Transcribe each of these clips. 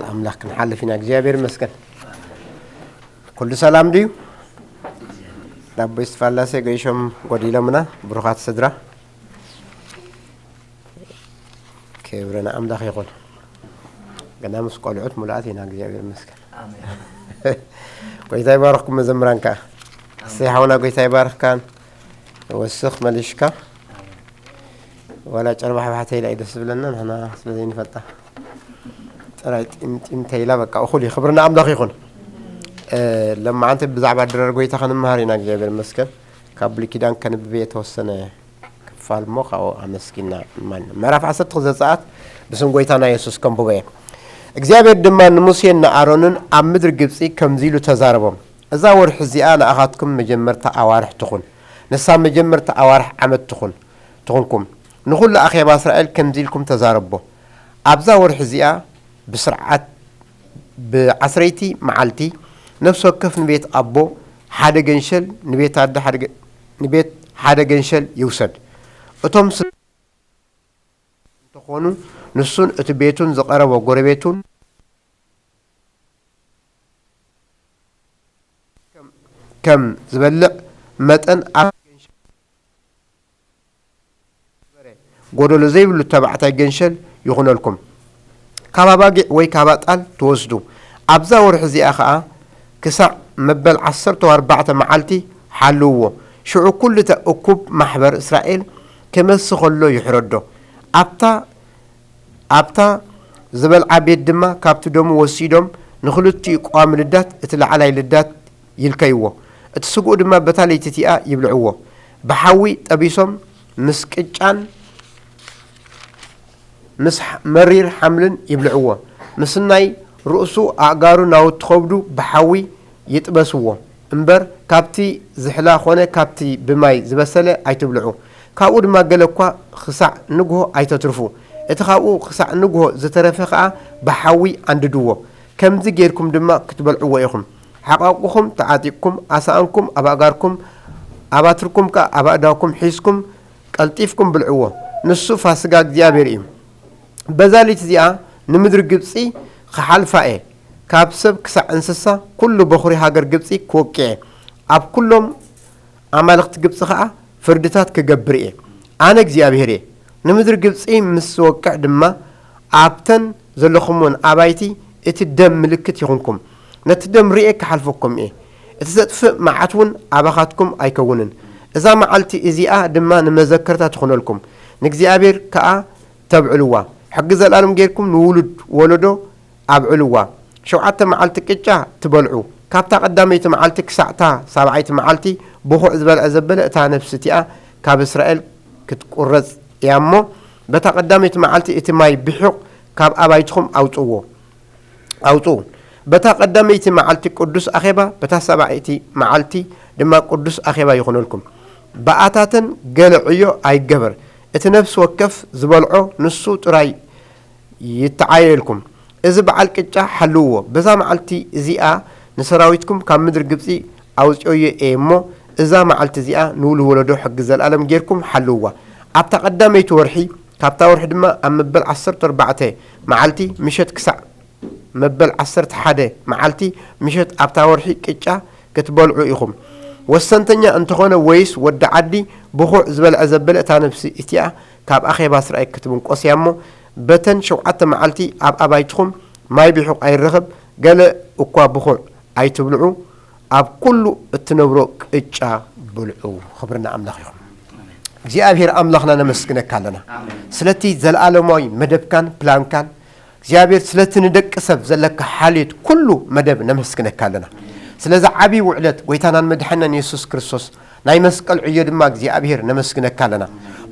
ኣምላኽ ክንሓልፍ ኢና። እግዚኣብሔር ይመስገን። ኩሉ ሰላም ድዩ? ዳቦ ይስፋላሴ ገይሾም ጎዲሎምና። ብሩኻት ስድራ፣ ክብሪ ንኣምላኽ ይኹን። ገና ምስ ቆልዑት ሙሉኣት ኢና። እግዚኣብሔር ይመስገን። ጎይታ ይባርኽኩም መዘምራን ከኣ። እሰይ ሓውና፣ ጎይታ ይባርኽካን። ወስኽ መሊሽካ። ዋላ ጨርባሕባሕተይ ኢላ እዩ ደስ ዝብለና፣ ንሕና ስለ ዘይንፈልጣ። ጥራይ ጢምጢም ተይላ በቃ እኹል እዩ። ክብሪ ንኣምላኽ ይኹን። እ፣ ለማዓንቲ ብዛዕባ ድረር ጎይታ ክንመሃር ኢና። እግዚኣብሔር ይመስገን። ካብ ብሉይ ኪዳን ከንብብ እየ፣ የተወሰነ ክፋል እሞ ካብኡ ኣመስጊና። ማን-፣ ምዕራፍ ዓሰርተ ዘጸኣት ብስም ጎይታና የሱስ ከንብቦ እየ። እግዚኣብሔር ድማ ንሙሴን ንኣሮንን ኣብ ምድሪ ግብጺ ከምዚ ኢሉ ተዛረቦም። እዛ ወርሒ እዚኣ ንኣኻትኩም መጀመርታ ኣዋርሕ ትኹን። ንሳ መጀመርታ ኣዋርሕ ዓመት ትኹን፣ ትኹንኩም። ንኹሉ ኣኼባ እስራኤል ከምዚ ኢልኩም ተዛረቦ። ኣብዛ ወርሒ እዚኣ ብስርዓት ብዓስረይቲ መዓልቲ ነፍሲ ወከፍ ንቤት ኣቦ ሓደ ገንሸል፣ ንቤት ኣደ ሓደ ገ-፣ ንቤት ሓደ ገንሸል ይውሰድ። እቶም ስ-፣ እንተኾኑ ንሱን እቲ ቤቱን ዝቐረቦ ጎረቤቱን ከም፣ ከም ዝበልዕ መጠን ኣብ ጎደሎ ዘይብሉ ተባዕታይ ገንሸል ይኹነልኩም። ካብ ኣባጊዕ ወይ ካብ ኣጣል ትወስዱ። ኣብዛ ወርሒ እዚኣ ኸኣ ክሳዕ መበል ዓሰርተ ኣርባዕተ መዓልቲ ሓልውዎ። ሽዑ ኩሉ እቲ እኩብ ማሕበር እስራኤል ክመሲ ኸሎ ይሕረዶ። ኣብታ፣ ኣብታ ዝበልዓ ቤት ድማ ካብቲ ደሙ ወሲዶም ንኽልቲኡ ቀዋሚ ልዳት እቲ ላዕላይ ልዳት ይልከይዎ። እቲ ስግኡ ድማ በታ ለይቲ እቲኣ ይብልዕዎ። ብሓዊ ጠቢሶም ምስ ቅጫን ምስ መሪር ሓምልን ይብልዕዎ። ምስናይ ርእሱ፣ ኣእጋሩ፣ ናውቲ ከብዱ ብሓዊ ይጥበስዎ እምበር፣ ካብቲ ዝሕላ ኾነ ካብቲ ብማይ ዝበሰለ ኣይትብልዑ። ካብኡ ድማ ገለ እኳ ኽሳዕ ንግሆ ኣይተትርፉ። እቲ ኻብኡ ኽሳዕ ንግሆ ዝተረፈ ኸኣ ብሓዊ ኣንድድዎ። ከምዚ ጌርኩም ድማ ክትበልዕዎ ኢኹም። ሓቋቁኹም ተዓጢቕኩም፣ ኣሳእንኩም ኣብ ኣእጋርኩም፣ ኣባትርኩም ከኣ ኣብ ኣእዳውኩም ሒዝኩም ቀልጢፍኩም ብልዕዎ። ንሱ ፋስጋ እግዚኣብሔር እዩ። በዛ ለይቲ እዚኣ ንምድሪ ግብጺ ክሓልፋ እየ። ካብ ሰብ ክሳዕ እንስሳ ኩሉ በኹሪ ሃገር ግብጺ ክወቅዕ እየ። ኣብ ኩሎም ኣማልኽቲ ግብጺ ኸኣ ፍርድታት ክገብር እየ። ኣነ እግዚኣብሔር እየ። ንምድሪ ግብጺ ምስ ዝወቅዕ ድማ ኣብተን ዘለኹምወን ኣባይቲ እቲ ደም ምልክት ይኹንኩም። ነቲ ደም ርእየ ክሓልፈኩም እየ። እቲ ዘጥፍእ መዓት እውን ኣባኻትኩም ኣይከውንን። እዛ መዓልቲ እዚኣ ድማ ንመዘከርታ ትኹነልኩም። ንእግዚኣብሔር ከኣ ተብዕልዋ። ሕጊ ዘለኣለም ጌርኩም ንውሉድ ወለዶ ኣብዕልዋ። ሸውዓተ መዓልቲ ቅጫ ትበልዑ። ካብታ ቀዳመይቲ መዓልቲ ክሳዕታ ሳብዓይቲ መዓልቲ ብኹዕ ዝበልዐ ዘበለ እታ ነፍሲ እቲኣ ካብ እስራኤል ክትቁረጽ እያ እሞ፣ በታ ቀዳመይቲ መዓልቲ እቲ ማይ ብሑቕ ካብ ኣባይትኹም ኣውጽዎ፣ ኣውጽኡ። በታ ቀዳመይቲ መዓልቲ ቅዱስ ኣኼባ፣ በታ ሳብዓይቲ መዓልቲ ድማ ቅዱስ ኣኼባ ይኹነልኩም። ብኣታተን ገለ ዕዮ ኣይገበር። እቲ ነፍሲ ወከፍ ዝበልዖ ንሱ ጥራይ ይተዓየልኩም። እዚ በዓል ቅጫ ሓልውዎ። በዛ መዓልቲ እዚኣ ንሰራዊትኩም ካብ ምድሪ ግብጺ ኣውጺኦዮ እየ እሞ፣ እዛ መዓልቲ እዚኣ ንውሉድ ወለዶ ሕጊ ዘለኣለም ጌርኩም ሓልውዋ። ኣብታ ቀዳመይቲ ወርሒ፣ ካብታ ወርሒ ድማ ኣብ መበል ዓሰርተ ኣርባዕተ መዓልቲ ምሸት ክሳዕ መበል ዓሰርተ ሓደ መዓልቲ ምሸት ኣብታ ወርሒ ቅጫ ክትበልዑ ኢኹም። ወሰንተኛ እንተኾነ ወይስ ወዲ ዓዲ ብኹዕ ዝበልዐ ዘበለ እታ ነፍሲ እቲኣ ካብ ኣኼባ እስራኤል ክትብንቆስ እያ እሞ፣ በተን ሸውዓተ መዓልቲ ኣብ ኣባይትኹም ማይ ቢሑቕ ኣይረኸብ፣ ገለ እኳ ብኹዕ ኣይትብልዑ፣ ኣብ ኩሉ እትነብሮ ቅጫ ብልዑ። ክብሪ ንኣምላኽ ይኹን። እግዚኣብሔር ኣምላኽና ነመስግነካ ኣለና። ስለቲ ዘለኣለማዊ መደብካን ፕላንካን እግዚኣብሔር ስለቲ ንደቂ ሰብ ዘለካ ሓልዮት ኩሉ መደብ ነመስግነካ ኣለና። ስለዚ ዓብዪ ውዕለት ጎይታናን መድሓናን የሱስ ክርስቶስ ናይ መስቀል ዕዮ ድማ እግዚኣብሔር ነመስግነካ ኣለና።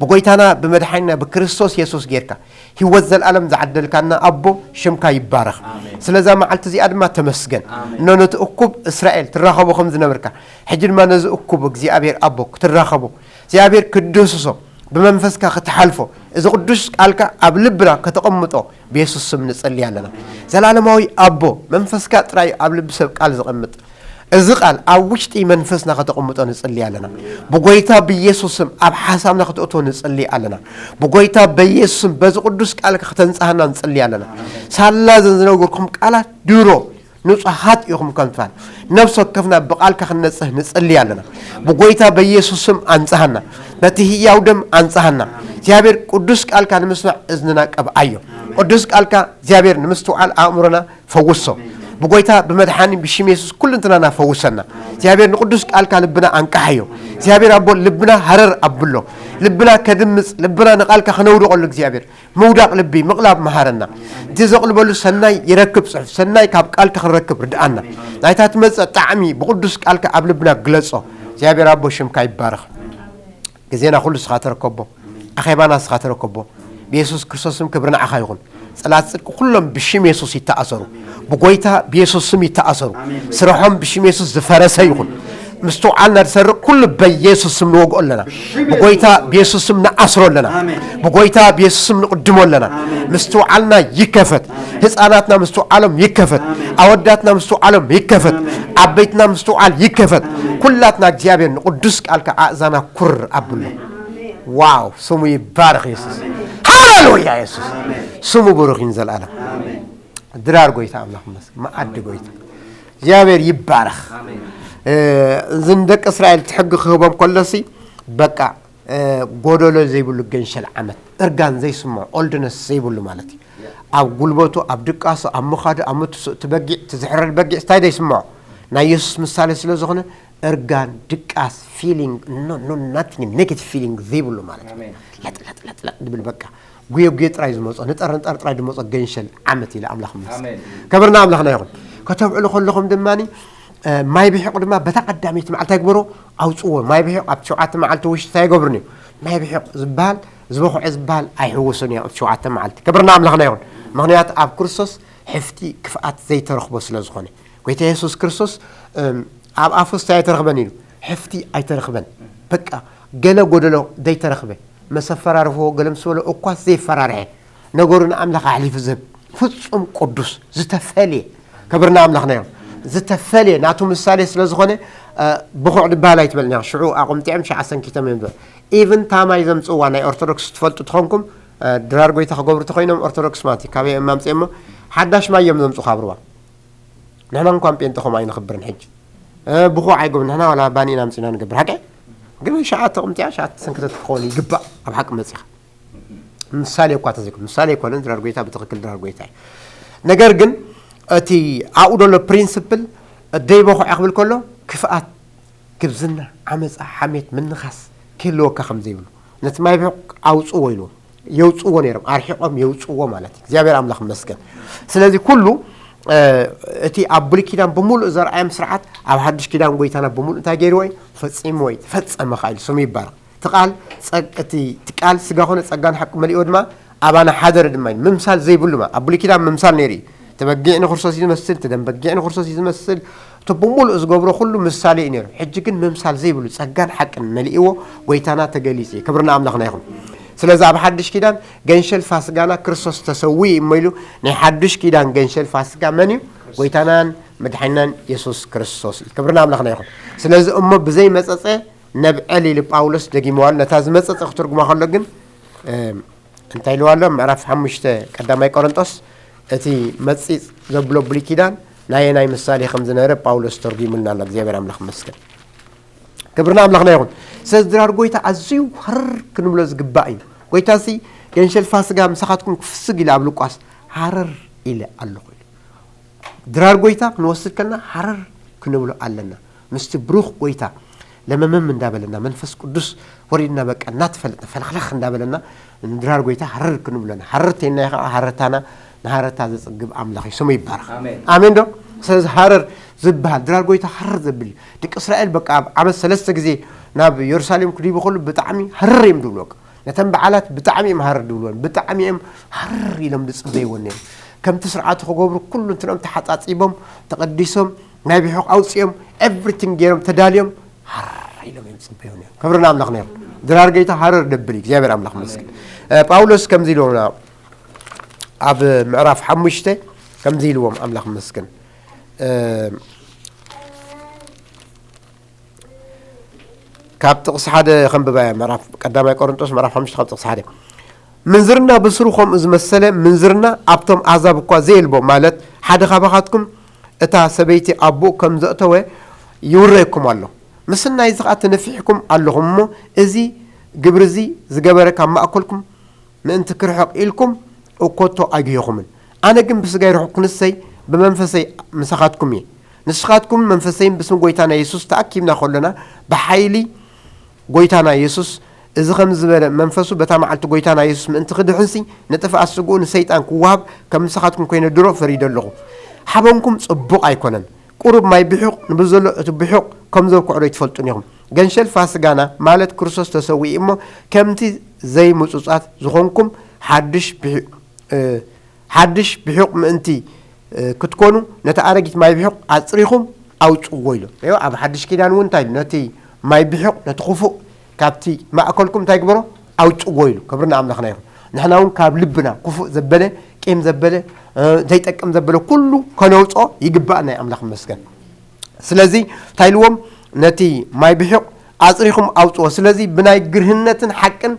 ብጎይታና ብመድሓኒና ብክርስቶስ የሱስ ጌርካ ህይወት ዘለኣለም ዝዓደልካና ኣቦ ሽምካ ይባረኽ። ስለዛ መዓልቲ እዚኣ ድማ ተመስገን። እኖ ነቲ እኩብ እስራኤል ትራኸቦ ከም ዝነበርካ ሕጂ ድማ ነዚ እኩብ እግዚኣብሔር ኣቦ ክትራኸቦ እግዚኣብሔር ክትድህስሶ ብመንፈስካ ክትሓልፎ እዚ ቅዱስ ቃልካ ኣብ ልብና ከተቐምጦ ብየሱስ ስም ንጸሊ ኣለና። ዘላለማዊ ኣቦ መንፈስካ ጥራይ ኣብ ልቢ ሰብ ቃል ዘቐምጥ እዚ ቃል ኣብ ውሽጢ መንፈስና ከተቐምጦ ንጽሊ ኣለና። ብጎይታ ብኢየሱስ ስም ኣብ ሓሳብና ከተእቶ ንጽሊ ኣለና። ብጎይታ ብኢየሱስ ስም በዚ ቅዱስ ቃልካ ከተንጽሃና ንጽሊ ኣለና። ሳላ ዘን ዝነገርኩም ቃላት ድሮ ንጹሃት ኢኹም ከምትባል ነፍሲ ወከፍና ብቃልካ ክንነጽህ ንጽሊ ኣለና። ብጎይታ በኢየሱስ ስም ኣንጽሃና። በቲ ህያው ደም ኣንጽሃና። እግዚኣብሔር ቅዱስ ቃልካ ንምስማዕ እዝንና ቀብኣዮ። ቅዱስ ቃልካ እግዚኣብሔር ንምስትውዓል ኣእምሮና ፈውሶ። ብጎይታ ብመድሓኒ ብሽም የሱስ ኩልንትናና ፈውሰና። እግዚኣብሔር ንቅዱስ ቃልካ ልብና ኣንቃሓዮ። እግዚኣብሔር ኣቦ ልብና ሃረር ኣብሎ። ልብና ከድምጽ፣ ልብና ንቃልካ ክነውድቀሉ እግዚኣብሔር ምውዳቕ ልቢ ምቕላብ መሃረና። እቲ ዘቕልበሉ ሰናይ ይረክብ ጽሑፍ፣ ሰናይ ካብ ቃልካ ክንረክብ ርድኣና። ናይታ ትመጽእ ጣዕሚ ብቅዱስ ቃልካ ኣብ ልብና ግለጾ። እግዚኣብሔር ኣቦ ሽምካ ይባረኽ። ግዜና ኩሉ ስኻ ተረከቦ። ኣኼባና ስኻ ተረከቦ። ብየሱስ ክርስቶስ ስም ክብሪ ንዓኻ ይኹን። ጸላት ጽድቂ ኩሎም ብሽም የሱስ ይተኣሰሩ። ብጎይታ ብየሱስ ስም ይተኣሰሩ። ስርሖም ብሽም የሱስ ዝፈረሰ ይኹን። ምስትውዓልና ዝሰርቕ ኩሉ በየሱስ ስም ንወግኦ ኣለና። ብጎይታ ብየሱስ ስም ንኣስሮ ኣለና። ብጎይታ ብየሱስ ስም ንቕድሞ ኣለና። ምስትውዓልና ይከፈት። ህፃናትና ምስትውዓሎም ይከፈት። ኣወዳትና ምስትውዓሎም ይከፈት። ዓበይትና ምስትውዓል ይከፈት። ኩላትና እግዚኣብሔር ንቅዱስ ቃልካ ኣእዛና ኩር ኣብሎ። ዋው፣ ስሙ ይባረኽ የሱስ። ሃሌሉያ የሱስ። ስሙ ብሩኽ ይን ዘልኣለም። ድራር ጎይታ ኣምላኽ ይመስገን። መኣዲ ጎይታ እግዚኣብሔር ይባረኽ። እ፣ እዚ ንደቂ እስራኤል እቲ ሕጊ ክህቦም ከሎሲ በቃ፣ እ፣ ጎደሎ ዘይብሉ ገንሸል ዓመት፣ እርጋን ዘይስምዖ፣ ኦልድነስ ዘይብሉ ማለት እዩ። ኣብ ጉልበቱ፣ ኣብ ድቃሱ፣ ኣብ ምኻዱ፣ ኣብ ምትስኡ፣ እቲ በጊዕ፣ እቲ ዝሕረድ በጊዕ እንታይ ዘይስምዖ? ናይ የሱስ ምሳሌ ስለ ዝኾነ እርጋን፣ ድቃስ፣ ፊሊንግ፣ ኖ፣ ኖ፣ ናቲንግ፣ ኔጌቲቭ ፊሊንግ ዘይብሉ ማለት እዩ። ለጥ፣ ለጥ፣ ለጥ፣ ለጥ ድብል በቃ ጉየ ጉየ ጥራይ ዝመጾ፣ ንጠር ንጠር ጥራይ ዝመጾ ገንሸል ዓመት ኢለ ኣምላኽ ይመስገን። ኣሜን። ክብርና ኣምላኽና ይኹን። ከተብዕሉ ከለኹም ድማኒ፣ እ፣ ማይ ብሒቕ ድማ በታ ቀዳመይቲ መዓልቲ ኣይግበሮ፣ ኣውጽዎ። ማይ ብሒቕ ኣብ ሸውዓተ መዓልቲ ውሽጢ እንታይ ይገብርን እዩ? ማይ ብሒቕ ዝበሃል፣ ዝበኹዐ ዝበሃል ኣይሕውስን እዩ ኣብ ሸውዓተ መዓልቲ። ክብርና ኣምላኽና ይኹን። ምኽንያቱ ኣብ ክርስቶስ ሕፍቲ ክፍኣት ዘይተረኽቦ ስለ ዝኾነ። ጎይታ የሱስ ክርስቶስ፣ እም፣ ኣብ ኣፉ እንታይ ኣይተረኽበን ኢሉ? ሕፍቲ ኣይተረኽበን። በቃ ገለ ጎደሎ ዘይተረኽበ። መሰፈራርፎ ገለ ምስ በሎ እኳስ ዘይፈራርሐ። ነገሩ ንኣምላኽ ኣሕሊፉ ዝህብ። ፍጹም ቅዱስ፣ ዝተፈልየ። ክብርና ኣምላኽና እዮም። ዝተፈልየ ናቱ ምሳሌ ስለ ዝኾነ፣ እ፣ ብኹዕ ድበሃል ኣይትበልና። ሽዑ ኣቑምጢዖም ሸዓ ሰንኪቶም እዮም ዝብል። ኢቭን ታማይ ዘምጽእዋ ናይ ኦርቶዶክስ ትፈልጡ ትኾንኩም፣ እ፣ ድራር ጎይታ ክገብሩ ተኾይኖም ኦርቶዶክስ ማለት እዩ። ካበይ እዮም ኣምጽኦሞ? ሓዳሽ ማይ እዮም ዘምጽኡ ካብ ሩባ። ንሕና እንኳን ጴንጠ ከምኡ ኣይንኽብርን ሕጂ። እ፣ ብኹዕ ኣይገብር። ንሕና ዋላ ባኒ ኢና ኣምጺና ንገብር። ሓቂ? ግን ሸዓ ተቕምጢያ ሸዓ ሰንክተት ክኸውን ይግባእ። ኣብ ሓቂ መጺኻ። ምሳሌ እኳ ተዘይኮነ፣ ምሳሌ ኣይኮነን፣ ድራር ጎይታ ብትኽክል ድራር ጎይታ እዩ። ነገር ግን እቲ ኣብኡ ዘሎ ፕሪንስፕል ደይበኹዕ ክብል ከሎ ክፍኣት፣ ግብዝና፣ ዓመፃ፣ ሓሜት፣ ምንኻስ ክህልወካ ከም ዘይብሉ ነቲ ማይ ብሑቕ ኣውፅዎ ኢልዎም። የውፅዎ ነይሮም፣ ኣርሒቖም የውፅዎ ማለት እዩ። እግዚኣብሔር ኣምላኽ ይመስገን። ስለዚ ኩሉ፣ እ፣ እቲ ኣብ ብሉይ ኪዳን ብምሉእ ዘርኣዮም ስርዓት ኣብ ሓድሽ ኪዳን ጎይታና ብምሉእ እንታይ ገይርዎ እዩ? ፈፂምዎ እዩ። ተፈጸመ ከዓ ኢሉ ስሙ ይባረኽ። እቲ ቃል ጸግ-፣ እቲ፣ እቲ ቃል ስጋ ኾነ ጸጋን ሓቂ መሊእዎ ድማ ኣባና ሓደረ ድማ እዩ። ምምሳል ዘይብሉ ማለት ኣብ ብሉይ ኪዳን ምምሳል ነይሩ እዩ። እቲ በጊዕ ንክርስቶስ እዩ ዝመስል፣ እቲ ደም በጊዕ ንክርስቶስ እዩ ዝመስል። እቲ ብምሉእ ዝገብሮ ኩሉ ምሳሌ እዩ ነይሩ። ሕጂ ግን ምምሳል ዘይብሉ ጸጋን ሓቅን መሊእዎ ጎይታና ተገሊጹ እዩ። ክብሪ ንኣምላኽና ይኹን። ስለዚ ኣብ ሓድሽ ኪዳን ገንሸል ፋስጋና ክርስቶስ ተሰዊኡ እዩ እሞ ኢሉ ናይ ሓድሽ ኪዳን ገንሸል ፋስጋ መን እዩ? ጎይታናን መድሓኒናን የሱስ ክርስቶስ እዩ። ክብሪ ንኣምላኽና ይኹን። ስለዚ እሞ ብዘይ መጸጸ ነብዕል ኢሉ ጳውሎስ ደጊምዋ ኣሎ። ነታ ዝመጸጸ ክትርጉማ ከሎ ግን፣ እም፣ እንታይ ኢልዋ ኣሎ? ምዕራፍ ሓሙሽተ ቀዳማይ ቆሮንጦስ እቲ መጺጽ ዘብሎ ብሉይ ኪዳን ናየናይ ምሳሌ ከም ዝነበረ ጳውሎስ ተርጉሙልና ኣሎ። እግዚኣብሔር ኣምላኽ ይመስገን። ክብሪ ንኣምላኽና ይኹን። ስለዚ ድራር ጎይታ ኣዝዩ ሃረር ክንብሎ ዝግባእ እዩ። ጎይታሲ ገንሸል ፋስጋ ምሳኻትኩም ክፍስግ ኢሉ ኣብ ሉቃስ ሃረር ኢለ ኣለኹ ኢሉ። ድራር ጎይታ ክንወስድ ከለና ሃረር ክንብሎ ኣለና። ምስቲ ብሩኽ ጎይታ ለመመም እንዳበለና መንፈስ ቅዱስ ወሪድና በቃ እናተፈለጥና ፈለኽለኽ እንዳበለና ንድራር ጎይታ ሃረር ክንብለና። ሃረር ተይናዮ ከዓ ሃረርታና ንሃረርታ ዘጽግብ ኣምላኽ እዩ። ስሙ ይባረኽ። ኣሜን። ኣሜን ዶ? ስለዚ ሃረር ዝበሃል ድራር ጎይታ ሃረር ዘብል እዩ። ደቂ እስራኤል በቃ ኣብ ዓመት ሰለስተ ግዜ ናብ የሩሳሌም ክድይቡ ከሉ ብጣዕሚ ሃረር እዮም ዝብሉ። በቃ ነተን በዓላት ብጣዕሚ እዮም ሃረር ዝብልወን። ብጣዕሚ እዮም ሃረር ኢሎም ዝጽበይወን ነይሩ። ከምቲ ስርዓቱ ክገብሩ ኩሉ እንትኖም ተሓጻጺቦም፣ ተቐዲሶም፣ ናይ ብሑቕ ኣውጺኦም፣ ኤቭሪቲንግ ገይሮም ተዳልዮም ሃረር ኢሎም እዮም ዝጽበዩ ነይሩ። ክብሪ ንኣምላኽና ይኹን። ድራር ጎይታ ሃረር ደብል እዩ። እግዚኣብሔር ኣምላኽ ይመስገን። እ፣ ጳውሎስ ከምዚ ኢልዎም ኣብ ምዕራፍ ሓሙሽተ ከምዚ ኢልዎም ኣምላኽ ይመስገን። እ፣ ካብ ጥቕሲ ሓደ ኸንብባ እያ። ምዕራፍ ቀዳማይ ቆሮንጦስ ምዕራፍ ሓሙሽተ ካብ ጥቕሲ ሓደ። ምንዝርና ብስሩ ከምኡ ዝመሰለ ምንዝርና ኣብቶም ኣሕዛብ እኳ ዘየልቦ፣ ማለት ሓደ ካባኻትኩም እታ ሰበይቲ ኣቦኡ ከም ዘእተወ ይውረየኩም ኣሎ። ምስናይ እዚ ኸኣ ተነፊሕኩም ኣለኹም እሞ፣ እዚ ግብሪ እዚ ዝገበረ ካብ ማእከልኩም ምእንቲ ክርሕቕ ኢልኩም እኮቶ ኣይግሄኹምን። ኣነ ግን ብስጋይ ርሑቕ ክንሰይ ብመንፈሰይ ምሳኻትኩም እየ። ንስኻትኩም መንፈሰይን ብስም ጎይታና የሱስ ተኣኪብና ከሎና ብሓይሊ ጎይታና የሱስ እዚ ከም ዝበለ መንፈሱ በታ መዓልቲ ጎይታና የሱስ ምእንቲ ክድሕንሲ ንጥፍኣት ስግኡ ንሰይጣን ክወሃብ ከም ምሳኻትኩም ኮይነ ድሮ ፈሪደ ኣለኹ። ሓበንኩም ጽቡቕ ኣይኮነን። ቁሩብ ማይ ብሑቕ ንብዘሎ እቲ ብሑቕ ከም ዘብክዖ ዶ ይትፈልጡን ኢኹም? ገንሸል ፋስጋና ማለት ክርስቶስ ተሰዊኡ እሞ ከምቲ ዘይምጹጻት ዝኾንኩም ሓድሽ ብሑ- እ፣ ሓድሽ ብሑቕ ምእንቲ እ፣ ክትኮኑ ነቲ ኣረጊት ማይ ብሑቕ ኣጽሪኹም ኣውጽእዎ ኢሉ። ይኸው ኣብ ሓድሽ ኪዳን እውን እንታይ ኢሉ? ነቲ ማይ ብሑቕ ነቲ ክፉእ ካብቲ ማእከልኩም እንታይ ግበሮ? ኣውጽእዎ ኢሉ። ክብሪ ንኣምላኽና ይኹን። ንሕና እውን ካብ ልብና ክፉእ ዘበለ፣ ቂም ዘበለ፣ እ፣ ዘይጠቅም ዘበለ ኩሉ ከነውጽኦ ይግባእ ናይ ኣምላኽ መስገን። ስለዚ እንታይ ኢልዎም? ነቲ ማይ ብሑቕ ኣጽሪኹም ኣውጽእዎ። ስለዚ ብናይ ግርህነትን ሓቅን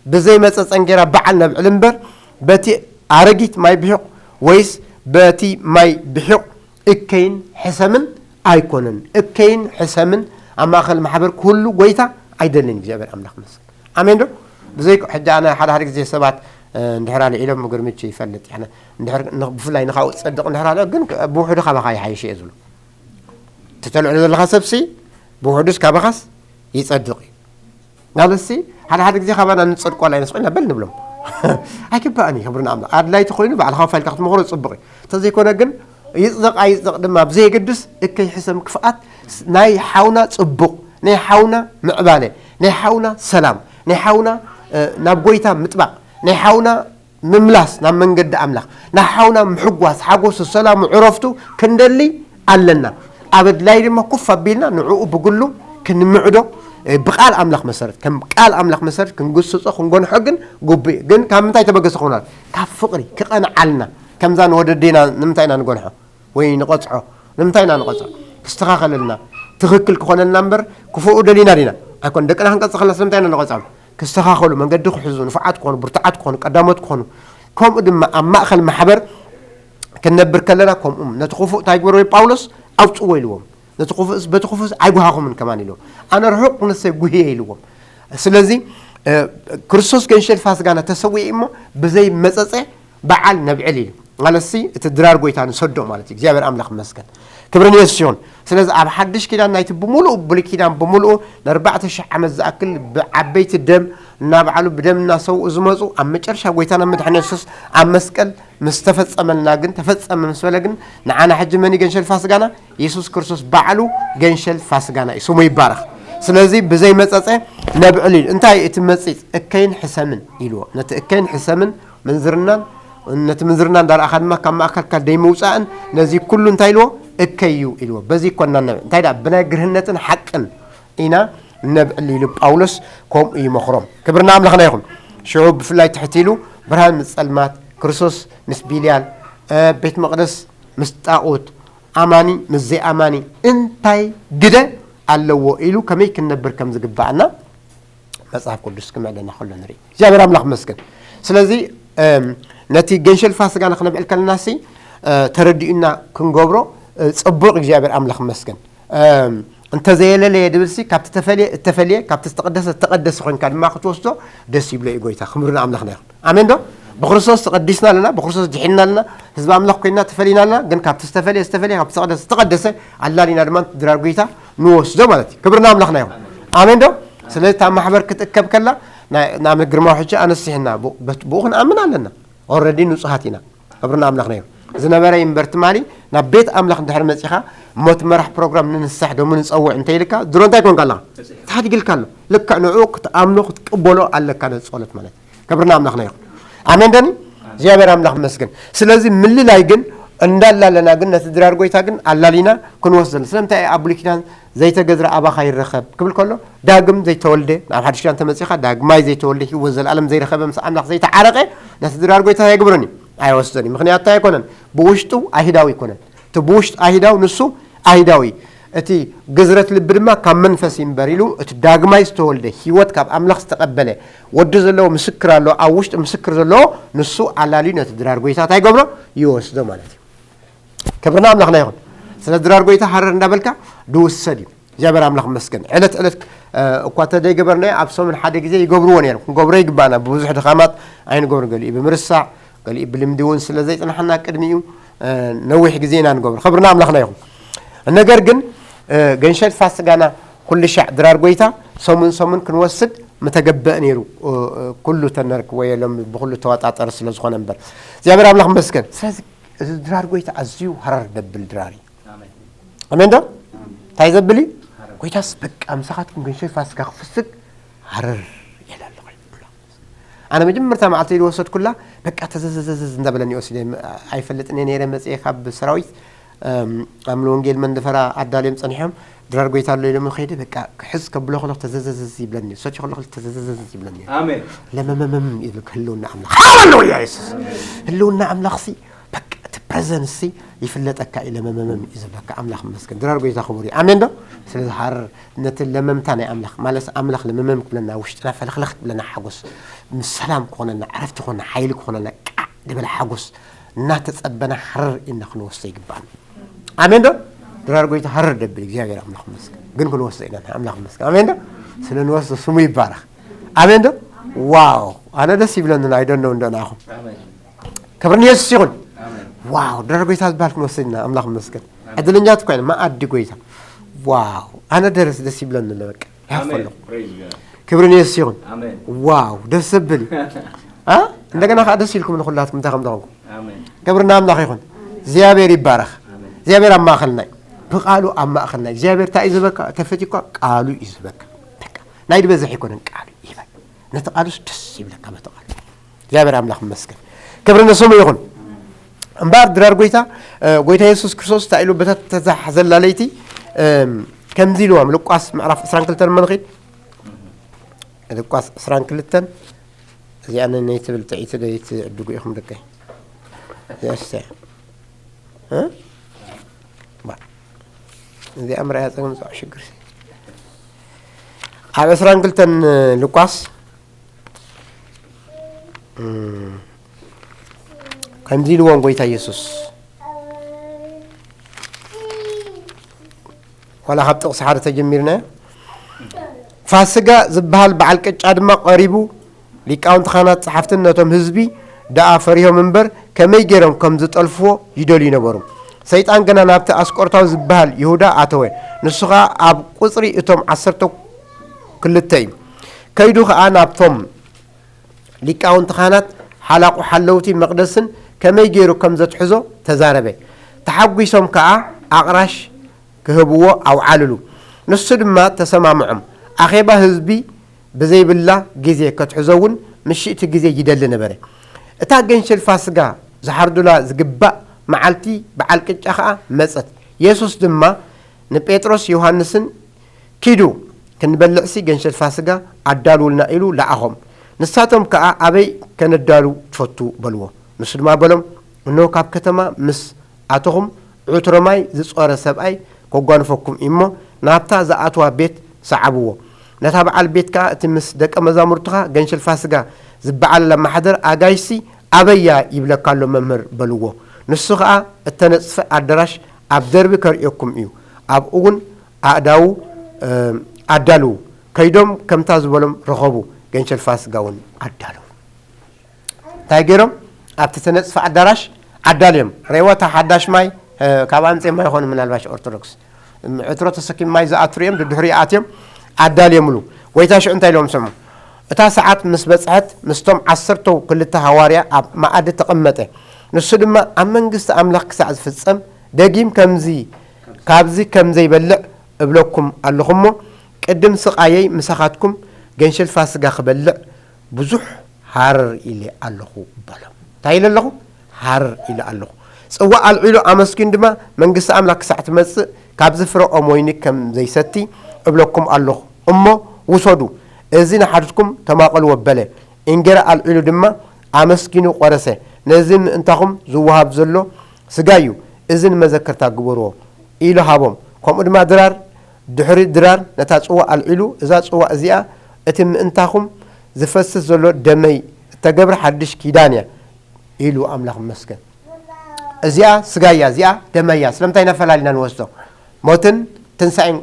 ብዘይመጸ ጸንጌራ በዓል ነብዕል እምበር በቲ ኣረጊት ማይ ብሑቕ ወይስ በቲ ማይ ብሑቕ እከይን ሕሰምን ኣይኮነን። እከይን ሕሰምን ኣብ ማእከል ማሕበር ክህሉ ጎይታ ኣይደልን እግዚኣብሔር ኣምላኽ መስል። ኣሜን ዶ? ብዘይ ሕጂ ኣነ ሓደ ሓደ ግዜ ሰባት፣ እ፣ እንድሕር ኣልዒሎም ምግርምች ይፈልጥ። ያነ እንድሕር ን-፣ ብፍላይ ንኻኡ ዝጸድቕ እንድሕር ኣሎ፣ ግን ብውሕዱ ካባኻ ይሓይሽ እየ ዝብሉ። ትተልዕሎ ዘለኻ ሰብሲ ብውሕዱስ ካባኻስ ይጸድቕ እዩ። ናለሲ ሓደ ሓደ ግዜ ካባና ንጸድቆ ኣላ ይነስቆ ኢና በል ንብሎም። ኣይግባእን እዩ። ክብሪ ንኣምላኽ። ኣድላይቲ ኮይኑ ባዕልኻ ፋይልካ ክትመኽሮ ጽቡቕ እዩ። እንተዘይኮነ ግን ይጽደቕ ኣይጽደቕ ድማ ብዘየገድስ እከይ ሕሰም ክፍኣት ናይ ሓውና ጽቡቕ፣ ናይ ሓውና ምዕባለ፣ ናይ ሓውና ሰላም፣ ናይ ሓውና፣ እ፣ ናብ ጎይታ ምጥባቕ፣ ናይ ሓውና ምምላስ ናብ መንገዲ ኣምላኽ፣ ናይ ሓውና ምሕጓስ፣ ሓጎሱ፣ ሰላሙ፣ ዕረፍቱ ክንደሊ ኣለና። ኣብ ኣድላይ ድማ ኩፍ ኣቢልና ንዕኡ ብግሉ ክንምዕዶ፣ እ፣ ብቃል ኣምላኽ መሰረት፣ ከም ቃል ኣምላኽ መሰረት ክንግስጾ፣ ክንጎንሖ ግን ግቡእ እዩ። ግን ካብ ምንታይ ተበገሰ ክኾና? ካብ ፍቕሪ ክቐንዓልና። ከምዛ ንወደዴና ንምንታይ ኢና ንጎንሖ? ወይ ንቐጽዖ? ንምንታይ ኢና ንቐጽዖ? ክስተኻኸለልና፣ ትኽክል ክኾነልና እምበር ክፉኡ ደሊና ዲና? ኣይኮን። ደቅና ክንቀጽእ ከለና ስለምንታይ ኢና ንቐጽዖም? ክስተኻኸሉ፣ መንገዲ ክሕዙ፣ ንፉዓት ክኾኑ፣ ብርቱዓት ክኾኑ፣ ቀዳሞት ክኾኑ። ከምኡ ድማ ኣብ ማእከል ማሕበር ክንነብር ከለና ከምኡ ነቲ ክፉእ እንታይ ግበርዎ? ጳውሎስ ኣውጽዎ ኢልዎም። ነቲ ክፉእስ፣ በቲ ክፉእስ ኣይጓሃኹምን ከማን ኢልዎም። ኣነ ርሑቕ ክንሰ ጉህየ ኢልዎም። ስለዚ፣ እ፣ ክርስቶስ ገንሸል ፋስጋና ተሰዊኡ እሞ ብዘይ መጸጸ በዓል ነብዕል ኢሉ። ማለትሲ እቲ ድራር ጎይታ ንሰዶ ማለት እዩ። እግዚኣብሔር ኣምላኽ ይመስገን። ክብሪ ንየሱስ ይኹን። ስለዚ ኣብ ሓድሽ ኪዳን ናይቲ ብምሉኡ ብሉይ ኪዳን ብምሉኡ ንኣርባዕተ ሽሕ ዓመት ዝኣክል ብዓበይቲ ደም እናበዓሉ ብደም እናሰውኡ ዝመፁ ኣብ መጨረሻ ጎይታና መድሓኒ የሱስ ኣብ መስቀል ምስ ተፈጸመልና ግን፣ ተፈጸመ ምስ በለ ግን ንዓና ሕጂ መን እዩ ገንሸል ፋስጋና? የሱስ ክርስቶስ ባዕሉ ገንሸል ፋስጋና እዩ። ስሙ ይባረኽ። ስለዚ ብዘይ መጸጸ ነብዕል ኢሉ። እንታይ እቲ መጺጽ? እከይን ሕሰምን ኢልዎ። ነቲ እከይን ሕሰምን ምንዝርናን፣ ነቲ ምንዝርና እንዳረኣኻ ድማ ካብ ማእከልካ ደይ ምውጻእን ነዚ ኩሉ እንታይ ኢልዎ? እከይ እዩ ኢልዎ። በዚ ይኮና ነብዕል። እንታይ ደኣ? ብናይ ግርህነትን ሓቅን ኢና ነብዕል ኢሉ ጳውሎስ ከምኡ ይመኽሮም። ክብሪ ንኣምላኽና ይኹን። ሽዑ ብፍላይ ትሕት ኢሉ ብርሃን ምስ ጸልማት፣ ክርስቶስ ምስ ቢልያል፣ እ፣ ቤት መቕደስ ምስ ጣኦት፣ ኣማኒ ምስ ዘይኣማኒ እንታይ ግደ ኣለዎ ኢሉ ከመይ ክንነብር ከም ዝግባኣና መጽሓፍ ቅዱስ ክምዕደና ከሎ ንርኢ። እግዚኣብሔር ኣምላኽ ይመስገን። ስለዚ፣ እም፣ ነቲ ገንሸል ፋስጋና ክነብዕል ከለናሲ፣ እ፣ ተረዲኡና ክንገብሮ፣ እ፣ ጽቡቕ እግዚኣብሔር ኣምላኽ ይመስገን። እም፣ እንተዘየለለየ ድብልሲ ካብቲ ተፈልየ፣ እተፈልየ፣ ካብቲ ዝተቐደሰ፣ ዝተቐደሰ ኮይንካ ድማ ክትወስዶ ደስ ይብሎ እዩ ጎይታ። ክብሪ ንኣምላኽና ይኹን። ኣሜን ዶ? ብክርስቶስ ተቐዲስና ኣለና፣ ብክርስቶስ ድሒንና ኣለና፣ ህዝቢ ኣምላኽ ኮይንና ተፈሊና ኣለና። ግን ካብቲ ዝተፈልየ፣ ዝተፈልየ፣ ካብቲ ዝተቐደሰ፣ ዝተቐደሰ ኣላሊና ድማ ድራር ጎይታ ንወስዶ ማለት እዩ። ክብሪ ንኣምላኽና ይኹን። ኣሜን ዶ? ስለዚ እታ ማሕበር ክትእከብ ከላ፣ ና-፣ ንኣብነት ግርማዊ ሕጂ ኣነሲሕና፣ ብ-፣ በት-፣ ብኡ ክንኣምን ኣለና። ኦልሬዲ ንጹሃት ኢና። ክብሪ ንኣምላኽና ይኹን። ዝነበረ ይንበር ትማሊ ናብ ቤት ኣምላኽ እንድሕር መጺኻ፣ እሞ እቲ መራሕ ፕሮግራም ንንሳሕ ደሙ ንጸውዕ እንተ ኢልካ፣ ድሮ እንታይ ኮንካ ኣለኻ? ተሓዲግልካ ኣሎ። ልክዕ ንዕኡ ክትኣምኖ፣ ክትቅበሎ ኣለካ ነቲ ጸሎት ማለት እዩ። ክብሪ ንኣምላኽና ይኹን። ኣሜን ደኒ? እግዚኣብሔር ኣምላኽ ይመስገን። ስለዚ ምልላይ ግን እንዳላለና ግን ነቲ ድራር ጎይታ ግን ኣላሊና ክንወስድ ዘለና። ስለምንታይ ኣብ ብሉይ ኪዳን ዘይተገዝረ ኣባኻ ይረኸብ ክብል ከሎ፣ ዳግም ዘይተወልደ፣ ናብ ሓድሽ ኪዳን ተመጺኻ፣ ዳግማይ ዘይተወልደ፣ ህይወት ዘለኣለም ዘይረኸበ፣ ምስ ኣምላኽ ዘይተዓረቐ፣ ነቲ ድራር ጎይታ ኣይግብሮን እዩ፣ ኣይወስዶን እዩ። ምኽንያቱ እንታይ ኣይኮነን? ብውሽጡ ኣይሁዳዊ ኣይኮነን። እቲ ብውሽጡ ኣይሁዳዊ፣ ንሱ ኣይሁዳዊ። እቲ ግዝረት ልቢ ድማ ካብ መንፈስ እዩ እምበር ኢሉ፣ እቲ ዳግማይ ዝተወልደ፣ ህይወት ካብ ኣምላኽ ዝተቐበለ ወዲ ዘለዎ ምስክር ኣሎ። ኣብ ውሽጢ ምስክር ዘለዎ ንሱ ኣላልዩ ነቲ ድራር ጎይታ እንታይ ይገብሮ? ይወስዶ ማለት እዩ። ክብርና ኣምላኽና ይኹን። ስለ ድራር ጎይታ ሃረር እንዳበልካ ድውሰድ እዩ። እግዚኣብሔር ኣምላኽ መስገን። ዕለት ዕለት እኳ ተደይገበርናዮ ኣብ ሰሙን ሓደ ግዜ ይገብርዎ ነይሩ። ክንገብሮ ይግባና። ብብዙሕ ድኻማት ኣይንገብሩ። ገሊኡ ብምርሳዕ፣ ገሊኡ ብልምዲ እውን ስለ ዘይጽናሕና ቅድሚኡ ነዊሕ ግዜ ኢና ንገብሩ። ክብርና ኣምላኽና ይኹን። ነገር ግን ገንሸል ፋስጋና ኩሉ ሻዕ ድራር ጎይታ ሰሙን ሰሙን ክንወስድ ምተገበእ ነይሩ። ኩሉ ተነርክ ወይ ሎም ብኩሉ ተዋጣጠር ስለ ዝኾነ እምበር። እግዚኣብሔር ኣምላኽ መስገን። ስለዚ እዚ ድራር ጎይታ ኣዝዩ ሃረር ደብል ድራር እዩ። ኣሜን ዶ? እንታይ ዘብል እዩ? ጎይታስ በቃ ምሳኻትኩም ገንሸል ፋስጋ ክፍስግ ሃረር ኢለ ኣለኹ። ኣነ መጀመርታ መዓልቲ ኢሉ ወሰድኩላ፣ በቃ ተዘዘዘዘዝ እንዳበለኒ ወሲደ። ኣይፈልጥን እየ ነይረ መፅኤ ካብ ሰራዊት ኣምሎ ወንጌል መንደፈራ ኣዳልዮም ፀኒሖም ድራር ጎይታ ኣሎ ኢሎም ከይደ በቃ ክሕዝ ከብሎ ከለኹ ተዘዘዘዝ ይብለኒ፣ ሰቲ ከለኹ ተዘዘዘዝ ይብለኒ። ኣሜን። ለመመመም ይብል ህልውና ኣምላኽ። ሃሌሉያ የሱስ። ህልውና ኣምላኽ ሲ በቃ እቲ ፕሬዘንስ ሲ ይፍለጠካ እዩ። ለመመመም እዩ ዝብለካ። ኣምላኽ ይመስገን። ድራር ጎይታ ክቡር እዩ። ኣሜን ዶ? ስለዚ ሃር ነቲ ለመምታ ናይ ኣምላኽ ማለት ኣምላኽ ለመመም ክብለና ውሽጥና ፈለኽለኽ ክብለና ሓጎስ ምስ ሰላም ክኾነና ዕረፍቲ ክኾነና ሓይሊ ክኾነና ቃዕ ዝበለ ሓጎስ እናተጸበና ሃረር ኢልና ክንወስዶ ይግባኣና። ኣሜን ዶ? ድራር ጎይታ ሃረር ደብል እግዚኣብሔር ኣምላኽ ይመስገን። ግን ክንወስዶ ኢና ኣምላኽ ይመስገን። ኣሜን ዶ? ስለ ንወስዶ ስሙ ይባረኽ። ኣሜን ዶ? ዋው ኣነ ደስ ይብለኒ። I don't know እንዶ ናኹም። ክብሪ ንየሱስ ይኹን። ዋው ድራር ጎይታ ዝበሃል ክንወስድ ኢና። ኣምላኽ ይመስገን። ዕድለኛት እኮ ኢና። መኣዲ ጎይታ ዋው ኣነ ደረስ ደስ ይብለኒ ኣሎ በቃ። ይሓፍለኹ። ክብሪ ንየሱስ ይኹን። ዋው ደስ ዘብል እዩ። ኣ እንደገና ከዓ ደስ ኢልኩም ንኩላትኩም እንታይ ከም ዝኾንኩም። ክብሪ ንኣምላኽ ይኹን። እግዚኣብሔር ይባረኽ። እግዚኣብሔር ኣብ ማእኸልና እዩ። ብቃሉ ኣብ ማእኸልና እዩ። እግዚኣብሔር እንታይ እዩ ዝበካ? ተፈቲኳ ቃሉ እዩ ዝበካ። በቃ ናይ ዝበዝሕ ኣይኮነን ቃሉ ይበል። ነቲ ቃሉስ ደስ ይብለካ በቲ ቃሉ። እግዚኣብሔር ኣምላኽ ይመስገን። ክብሪ ንስሙ ይኹን። እምበኣር ድራር ጎይታ ጎይታ የሱስ ክርስቶስ እንታይ ኢሉ በታ ተዛሓዘላ ለይቲ ከምዚ ኢልዎም። ሉቃስ ምዕራፍ ዕስራን ክልተን እሞ ንኺድ። ሉቃስ ዕስራን ክልተን እዚኣ ነይ ትብል ጥዒቲ ዶ ይትዕድጉ ኢኹም ደቀይ? እዚኣ ስተ እዚኣ ምርኣያ ጸገም ጸዕ ሽግር ኣብ ዕስራን ክልተን ሉቃስ ከምዚ ኢልዎም ጎይታ ኢየሱስ ዋላ ካብ ጥቕሲ ሓደ ተጀሚርና ፋስጋ ዝበሃል በዓል ቅጫ ድማ ቀሪቡ ሊቃውንቲ ካህናት ጸሓፍትን ነቶም ህዝቢ ደኣ ፈሪሆም እምበር ከመይ ገይሮም ከም ዝጠልፍዎ ይደልዩ ነበሩ። ሰይጣን ግና ናብቲ ኣስቆርታዊ ዝበሃል ይሁዳ ኣተወ። ንሱ ኸኣ ኣብ ቁጽሪ እቶም ዓሰርተ ክልተ እዩ። ከይዱ ኸኣ ናብቶም ሊቃውንቲ ካህናት ሓላቑ ሓለውቲ መቕደስን ከመይ ገይሩ ከም ዘትሕዞ ተዛረበ። ተሓጒሶም ከኣ ኣቕራሽ ክህብዎ ኣውዓልሉ። ንሱ ድማ ተሰማምዖም። ኣኼባ ህዝቢ ብዘይብላ ግዜ ከትሕዞ እውን ምሽእቲ ግዜ ይደሊ ነበረ። እታ ገንሸል ፋስጋ ዝሓርዱላ ዝግባእ መዓልቲ በዓል ቅጫ ኸኣ መጸት። የሱስ ድማ ንጴጥሮስ ዮሃንስን ኪዱ ክንበልዕሲ ገንሸል ፋስጋ ኣዳልውልና ኢሉ ለኣኾም። ንሳቶም ከኣ ኣበይ ከነዳሉ ትፈቱ በልዎ። ንሱ ድማ በሎም እንሆ ካብ ከተማ ምስ ኣተኹም ዕትሮ ማይ ዝጾረ ሰብኣይ ከጓንፈኩም እዩ እሞ ናብታ ዝኣትዋ ቤት ሰዓብዎ። ነታ በዓል ቤት ከኣ እቲ ምስ ደቀ መዛሙርትኻ ገንሸል ፋስጋ ዝበዓለላ ማሕደር ኣጋይሽሲ ኣበይ እያ ይብለካ ኣሎ መምህር በልዎ። ንሱ ኸኣ እተነጽፈ ኣደራሽ ኣብ ደርቢ ከርእየኩም እዩ። ኣብኡ እውን ኣእዳዉ ኣዳልዉ። ከይዶም ከምታ ዝበሎም ረኸቡ። ገንሸል ፋስጋ እውን ኣዳለዉ። እንታይ ገይሮም ኣብቲ ተነፅፈ ኣዳራሽ ኣዳልዮም ረይወታ ሓዳሽ ማይ ካብ ኣምፅኦም ኣይኮኑ ምናልባሽ ኦርቶዶክስ ዕትሮ ተሰኪም ማይ ዝኣቱ ሪኦም ድድሕሪ ኣትዮም ኣዳልዮምሉ ጎይታ ሽዑ እንታይ ኢሎም ስሙ እታ ሰዓት ምስ በፅሐት ምስቶም ዓሰርተው ክልተ ሃዋርያ ኣብ መኣዲ ተቐመጠ ንሱ ድማ ኣብ መንግስቲ ኣምላኽ ክሳዕ ዝፍፀም ደጊም ከምዚ ካብዚ ከም ዘይበልዕ እብለኩም ኣለኹ እሞ ቅድም ስቓየይ ምሳኻትኩም ገንሸል ፋስጋ ክበልዕ ብዙሕ ሃረር ኢለ ኣለኹ በሎም። እንታይ ኢለ ኣለኹ? ሃረር ኢለ ኣለኹ። ጽዋእ ኣልዒሉ ኣመስጊኑ ድማ መንግስቲ ኣምላኽ ክሳዕ ትመጽእ ካብዚ ፍረ ኦም ወይኒ ከም ዘይሰቲ እብለኩም ኣለኹ። እሞ ውሰዱ፣ እዚ ንሓድግኩም ተማቐልዎ በለ። እንጌራ ኣልዒሉ ድማ ኣመስጊኑ ቖረሰ። ነዚ ምእንታኹም ዝወሃብ ዘሎ ስጋይ እዩ፣ እዚ ንመዘከርታ ግበርዎ ኢሉ ሃቦም። ከምኡ ድማ ድራር፣ ድሕሪ ድራር ነታ ጽዋእ ኣልዒሉ፣ እዛ ጽዋእ እዚኣ እቲ ምእንታኹም ዝፈስስ ዘሎ ደመይ እተገብር ሓድሽ ኪዳን እያ ኢሉ። ኣምላኽ ይመስገን። እዚኣ ስጋይ እያ፣ እዚኣ ደመይ እያ። ስለምንታይ ኢና ፈላሊና ንወስዶ? ሞትን ትንሳኤን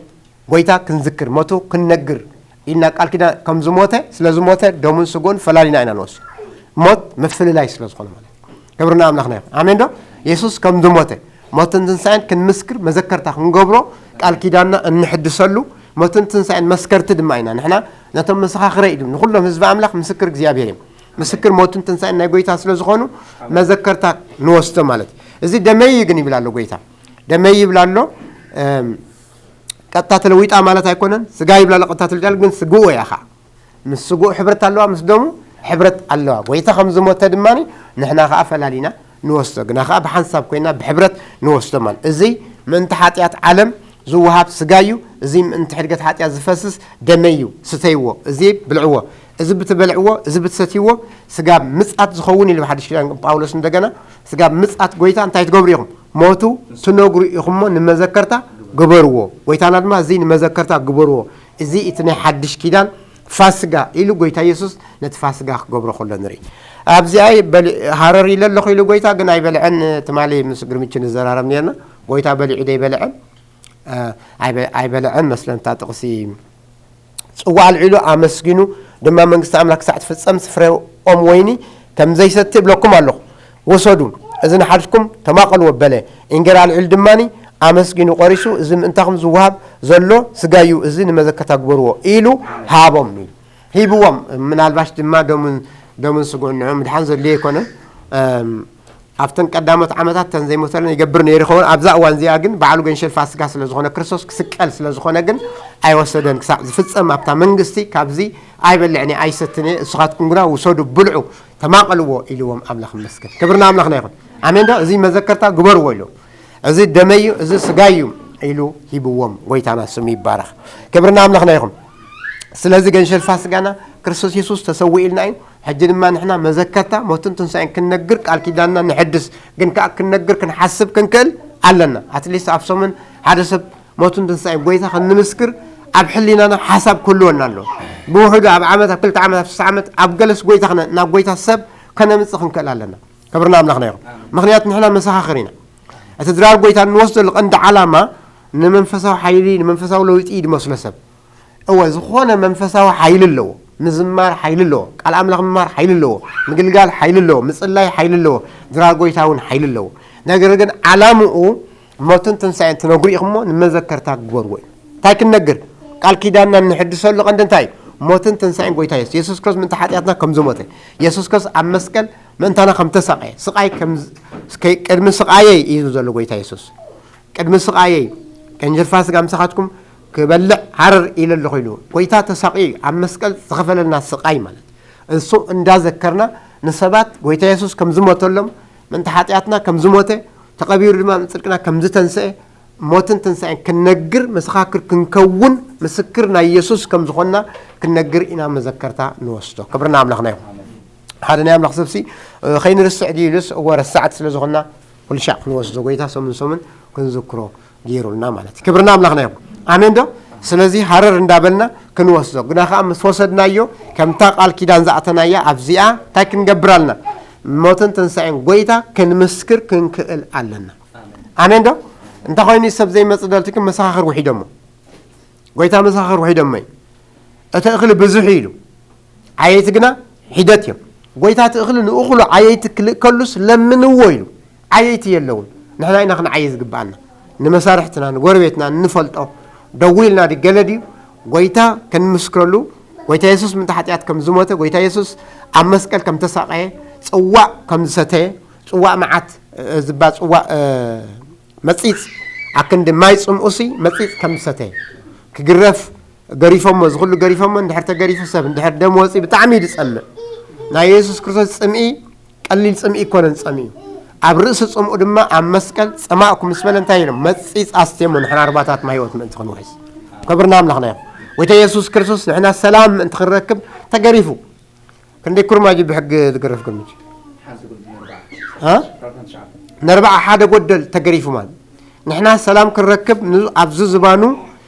ጎይታ ክንዝክር፣ ሞቱ ክንነግር ኢልና፣ ቃል ኪዳን ከም ዝሞተ፣ ስለ ዝሞተ ደሙን ስግኡን ፈላሊና ኢና ንወስዶ። ሞት ምፍልላይ ስለ ዝኾነ ማለት እዩ። ክብርና ኣምላኽና ይኹን። ኣሜን ዶ? የሱስ ከም ዝሞተ፣ ሞትን ትንሳኤን ክንምስክር፣ መዘከርታ ክንገብሮ፣ ቃል ኪዳንና እንሕድሰሉ፣ ሞትን ትንሳኤን መስከርቲ ድማ ኢና። ንሕና ነቶም መሰኻኽረይ ኢሉ፣ ንኹሎም ህዝቢ ኣምላኽ ምስክር እግዚኣብሔር እዮም። ምስክር ሞትን ትንሳኤን ናይ ጎይታ ስለ ዝኾኑ፣ መዘከርታ ንወስዶ ማለት እዩ። እዚ ደመይ ግን ይብል ኣሎ ጎይታ። ደመይ ይብል ኣሎ፣ እም፣ ቀጥታ ተለዊጣ ማለት ኣይኮነን። ስጋ ይብል ኣሎ፣ ቀጥታ ተለዊጣ ግን ስግኡ እያ ኸዓ። ምስ ስግኡ ሕብረት ኣለዋ፣ ምስ ደሙ ሕብረት ኣለዋ። ጎይታ ከም ዝሞተ ድማ ንሕና ኸዓ ፈላሊና ንወስዶ። ግና ኸዓ ብሓንሳብ ኮይና ብሕብረት ንወስዶ ማለት። እዚ ምእንቲ ሓጢኣት ዓለም ዝወሃብ ስጋ እዩ። እዚ ምእንቲ ሕድገት ሓጢኣት ዝፈስስ ደመይ እዩ። ስተይዎ፣ እዚ ብልዕዎ። እዚ ብትበልዕዎ፣ እዚ ብትሰትይዎ፣ ስጋብ ምጽኣት ዝኸውን ኢሉ ብሓድሽ ኪዳን ጳውሎስ እንደገና፣ ስጋብ ምጽኣት ጎይታ እንታይ ትገብሩ ኢኹም? ሞቱ ትነግሩ ኢኹምሞ ንመዘከርታ ግበርዎ። ጎይታና ድማ እዚ ንመዘከርታ ግበርዎ። እዚ እቲ ናይ ሓድሽ ኪዳን ፋስጋ ኢሉ ጎይታ የሱስ ነቲ ፋስጋ ክገብሮ ከሎ ንርኢ። ኣብዚኣ በሊ-፣ ሃረር ኢለ ኣለኹ ኢሉ ጎይታ ግን ኣይበልዐን። ትማሊ ምስ ግርምቹ ንዘራረብ ነርና። ጎይታ በሊዑ ዶ ኣይበልዐን? እ፣ ኣይበ-፣ ኣይበልዐን መስለን እታ ጥቕሲ። ጽዋእ ኣልዒሉ ኣመስጊኑ ድማ መንግስቲ ኣምላኽ ክሳዕ ትፍጸም ፍረ ኦም ወይኒ ከም ዘይሰቲ እብለኩም ኣለኹ። ውሰዱ፣ እዚ ንሓድኩም ተማቐልዎ በለ። እንጌራ ኣልዒሉ ድማኒ ኣመስጊኑ ቆሪሱ፣ እዚ ምእንታኹም ዝወሃብ ዘሎ ስጋይ እዩ፣ እዚ ንመዘከርታ ግበርዎ ኢሉ ሃቦም ኢሉ። ሂብዎም። ምናልባሽ ድማ ደሙን፣ ደሙን ስግኡን ንዕኡ ምድሓን ዘድልዮ ኣይኮነን። እም፣ ኣብተን ቀዳሞት ዓመታት ተን ዘይሞተለን ይገብር ነይሩ ይኸውን። ኣብዛ እዋን እዚኣ ግን በዓሉ ገንሸል ፋሲካ ስለ ዝኾነ፣ ክርስቶስ ክስቀል ስለ ዝኾነ ግን ኣይወሰደን። ክሳዕ ዝፍጸም ኣብታ መንግስቲ ካብዚ ኣይበልዕን እየ፣ ኣይሰትን እየ፣ እሱኻትኩም ግና ውሰዱ፣ ብልዑ፣ ተማቐልዎ ኢልዎም። ኣምላኽ ይመስገን። ክብሪ ንኣምላኽና ይኹን። ኣሜን ዶ? እዚ መዘከርታ ግበርዎ ኢሉ። እዚ ደመይ እዩ፣ እዚ ስጋይ እዩ ኢሉ ሂብዎም። ጎይታና ስሙ ይባረኽ። ክብሪ ንኣምላኽና ይኹን። ስለዚ ገንሸል ፋሲካና ክርስቶስ የሱስ ተሰዊእልና እዩ። ሕጂ ድማ ንሕና መዘከርታ ሞትን ትንሳኤን ክንነግር ቃል ኪዳንና ንሕድስ። ግን ከኣ ክንነግር ክንሓስብ ክንክእል ኣለና። ኣትሊስት ኣብ ሰሙን ሓደ ሰብ ሞትን ትንሳኤን ጎይታ ክንምስክር ኣብ ሕሊናና ሓሳብ ክህልወና ኣለዎ። ብውሕዱ ኣብ ዓመት፣ ኣብ ክልተ ዓመት፣ ኣብ ስሳ ዓመት፣ ኣብ ገለስ ጎይታ ክነ-፣ ናብ ጎይታ ሰብ ከነምጽእ ክንክእል ኣለና። ክብሪ ንኣምላኽና ይኹን። ምኽንያቱ ንሕና መሰኻኽር ኢና። እቲ ድራር ጎይታ እንወስደሉ ቀንዲ ዓላማ ንመንፈሳዊ ሓይሊ፣ ንመንፈሳዊ ለውጢ እዩ ዝመስሎ ሰብ። እወ፣ ዝኾነ መንፈሳዊ ሓይሊ ኣለዎ። ምዝማር ሓይሊ ኣለዎ። ቃል ኣምላኽ ምምሃር ሓይሊ ኣለዎ። ምግልጋል ሓይሊ ኣለዎ። ምጽላይ ሓይሊ ኣለዎ። ድራር ጎይታ እውን ሓይሊ ኣለዎ። ነገር ግን ዓላምኡ ሞትን ትንሳኤን ትነግሩ ኢኹሞ ንመዘከርታ ግበርዎ እዩ። እንታይ ክንነግር? ቃል ኪዳንና እንሕድሰሉ ቀንዲ እንታይ እዩ? ሞትን ትንሳኤን ጎይታ የሱስ። የሱስ ክርስቶስ ምእንቲ ሓጢኣትና ከም ዝሞተ፣ የሱስ ክርስቶስ ኣብ መስቀል ምእንታና ከም ተሳቐየ፣ ስቓይ ከም ዝ-፣ ከይ-፣ ቅድሚ ስቓየይ እዩ ዘሎ ጎይታ የሱስ። ቅድሚ ስቓየይ፣ ገንጀል ፋሲካ ምሳኻትኩም ክበልዕ ሃረር ኢለ ኣለኹ ኢሉ። ጎይታ ተሳቕዩ እዩ፣ ኣብ መስቀል ዝኸፈለልና ስቓይ ማለት። እሱ እንዳዘከርና ንሰባት ጎይታ የሱስ ከም ዝሞተሎም፣ ምእንቲ ሓጢኣትና ከም ዝሞተ፣ ተቐቢሩ ድማ ምጽድቅና ከም ዝተንስአ፣ ሞትን ትንሳኤን ክንነግር፣ መሰኻክር ክንከውን፣ ምስክር ናይ የሱስ ከም ዝኾንና ክንነግር ኢና መዘከርታ ንወስዶ። ክብሪ ንኣምላኽና ይኹን። ሓደ ናይ ኣምላኽ ሰብሲ፣ እ፣ ከይንርስዕ ድዩ ኢሉስ፣ እወ ረሳዕቲ ስለ ዝኾንና፣ ኩሉ ሻዕ ክንወስዶ፣ ጎይታ ሰሙን ሰሙን ክንዝክሮ ገይሩልና ማለት እዩ። ክብሪ ንኣምላኽና ይኹን። ኣሜን ዶ? ስለዚ ሃረር እንዳበልና ክንወስዶ። ግና ኸዓ ምስ ወሰድናዮ፣ ከምታ ቃል ኪዳን ዝኣተናያ ኣብዚኣ እንታይ ክንገብር ኣለና? ሞትን ትንሳኤን ጎይታ ክንምስክር ክንክእል ኣለና። ኣሜን ዶ? እንተኾይኑ ሰብ ዘይመጽእ ደልትክን መሰኻኽር ውሒዶሞ። ጎይታ መሰኻኽር ውሒዶሞ እዩ። እቲ እኽሊ ብዙሕ እዩ ኢሉ። ዓየይቲ ግና ሒደት እዮም። ጎይታ እቲ እኽሊ ንእኹሉ ዓየይቲ ክልእከሉስ ለምንዎ ኢሉ። ዓየይቲ የለውን። ንሕና ኢና ክንዓይ ዝግብኣና። ንመሳርሕትና፣ ንጎረቤትና፣ እንፈልጦ፣ ደዊልና ድገለ ድዩ? ጎይታ ክንምስክረሉ፣ ጎይታ የሱስ ምእንቲ ሓጢኣት ከም ዝሞተ፣ ጎይታ የሱስ ኣብ መስቀል ከም ተሳቐየ፣ ጽዋእ ከም ዝሰተየ፣ ጽዋእ መዓት፣ እ፣ ዝባ ጽዋእ፣ እ፣ መጺጽ፣ ኣክንዲ ማይ ጽምኡሲ መጺጽ ከም ዝሰተየ፣ ክግረፍ ገሪፎሞ፣ እዚ ኩሉ ገሪፎሞ፣ እንድሕር ተገሪፉ ሰብ፣ እንድሕር ደም ወጺኡ ብጣዕሚ እዩ ዝጸምእ። ናይ የሱስ ክርስቶስ ጽምኢ ቀሊል ጽምኢ ኣይኮነን ጸሚኡ። ኣብ ርእሲ ጽምኡ ድማ ኣብ መስቀል ጸማእኩ ምስ በለ እንታይ ኢሎም? መጺጽ ኣስትየሞ ንሕና ርባታት ማይ ህይወት ምእንቲ ክንውሕዝ። ክብሪ ንኣምላኽና ይኹን። ጎይታ የሱስ ክርስቶስ ንሕና ሰላም ምእንቲ ክንረክብ ተገሪፉ። ክንደይ ኩርማጅ ብሕጊ ዝግረፍ ግርምጭ? ሓንቲ ጉድ ነርባዓ። እ? ነርባዓ ሓደ ጎደል ተገሪፉ ማለት። ንሕና ሰላም ክንረክብ ን-፣ ኣብዚ ዝባኑ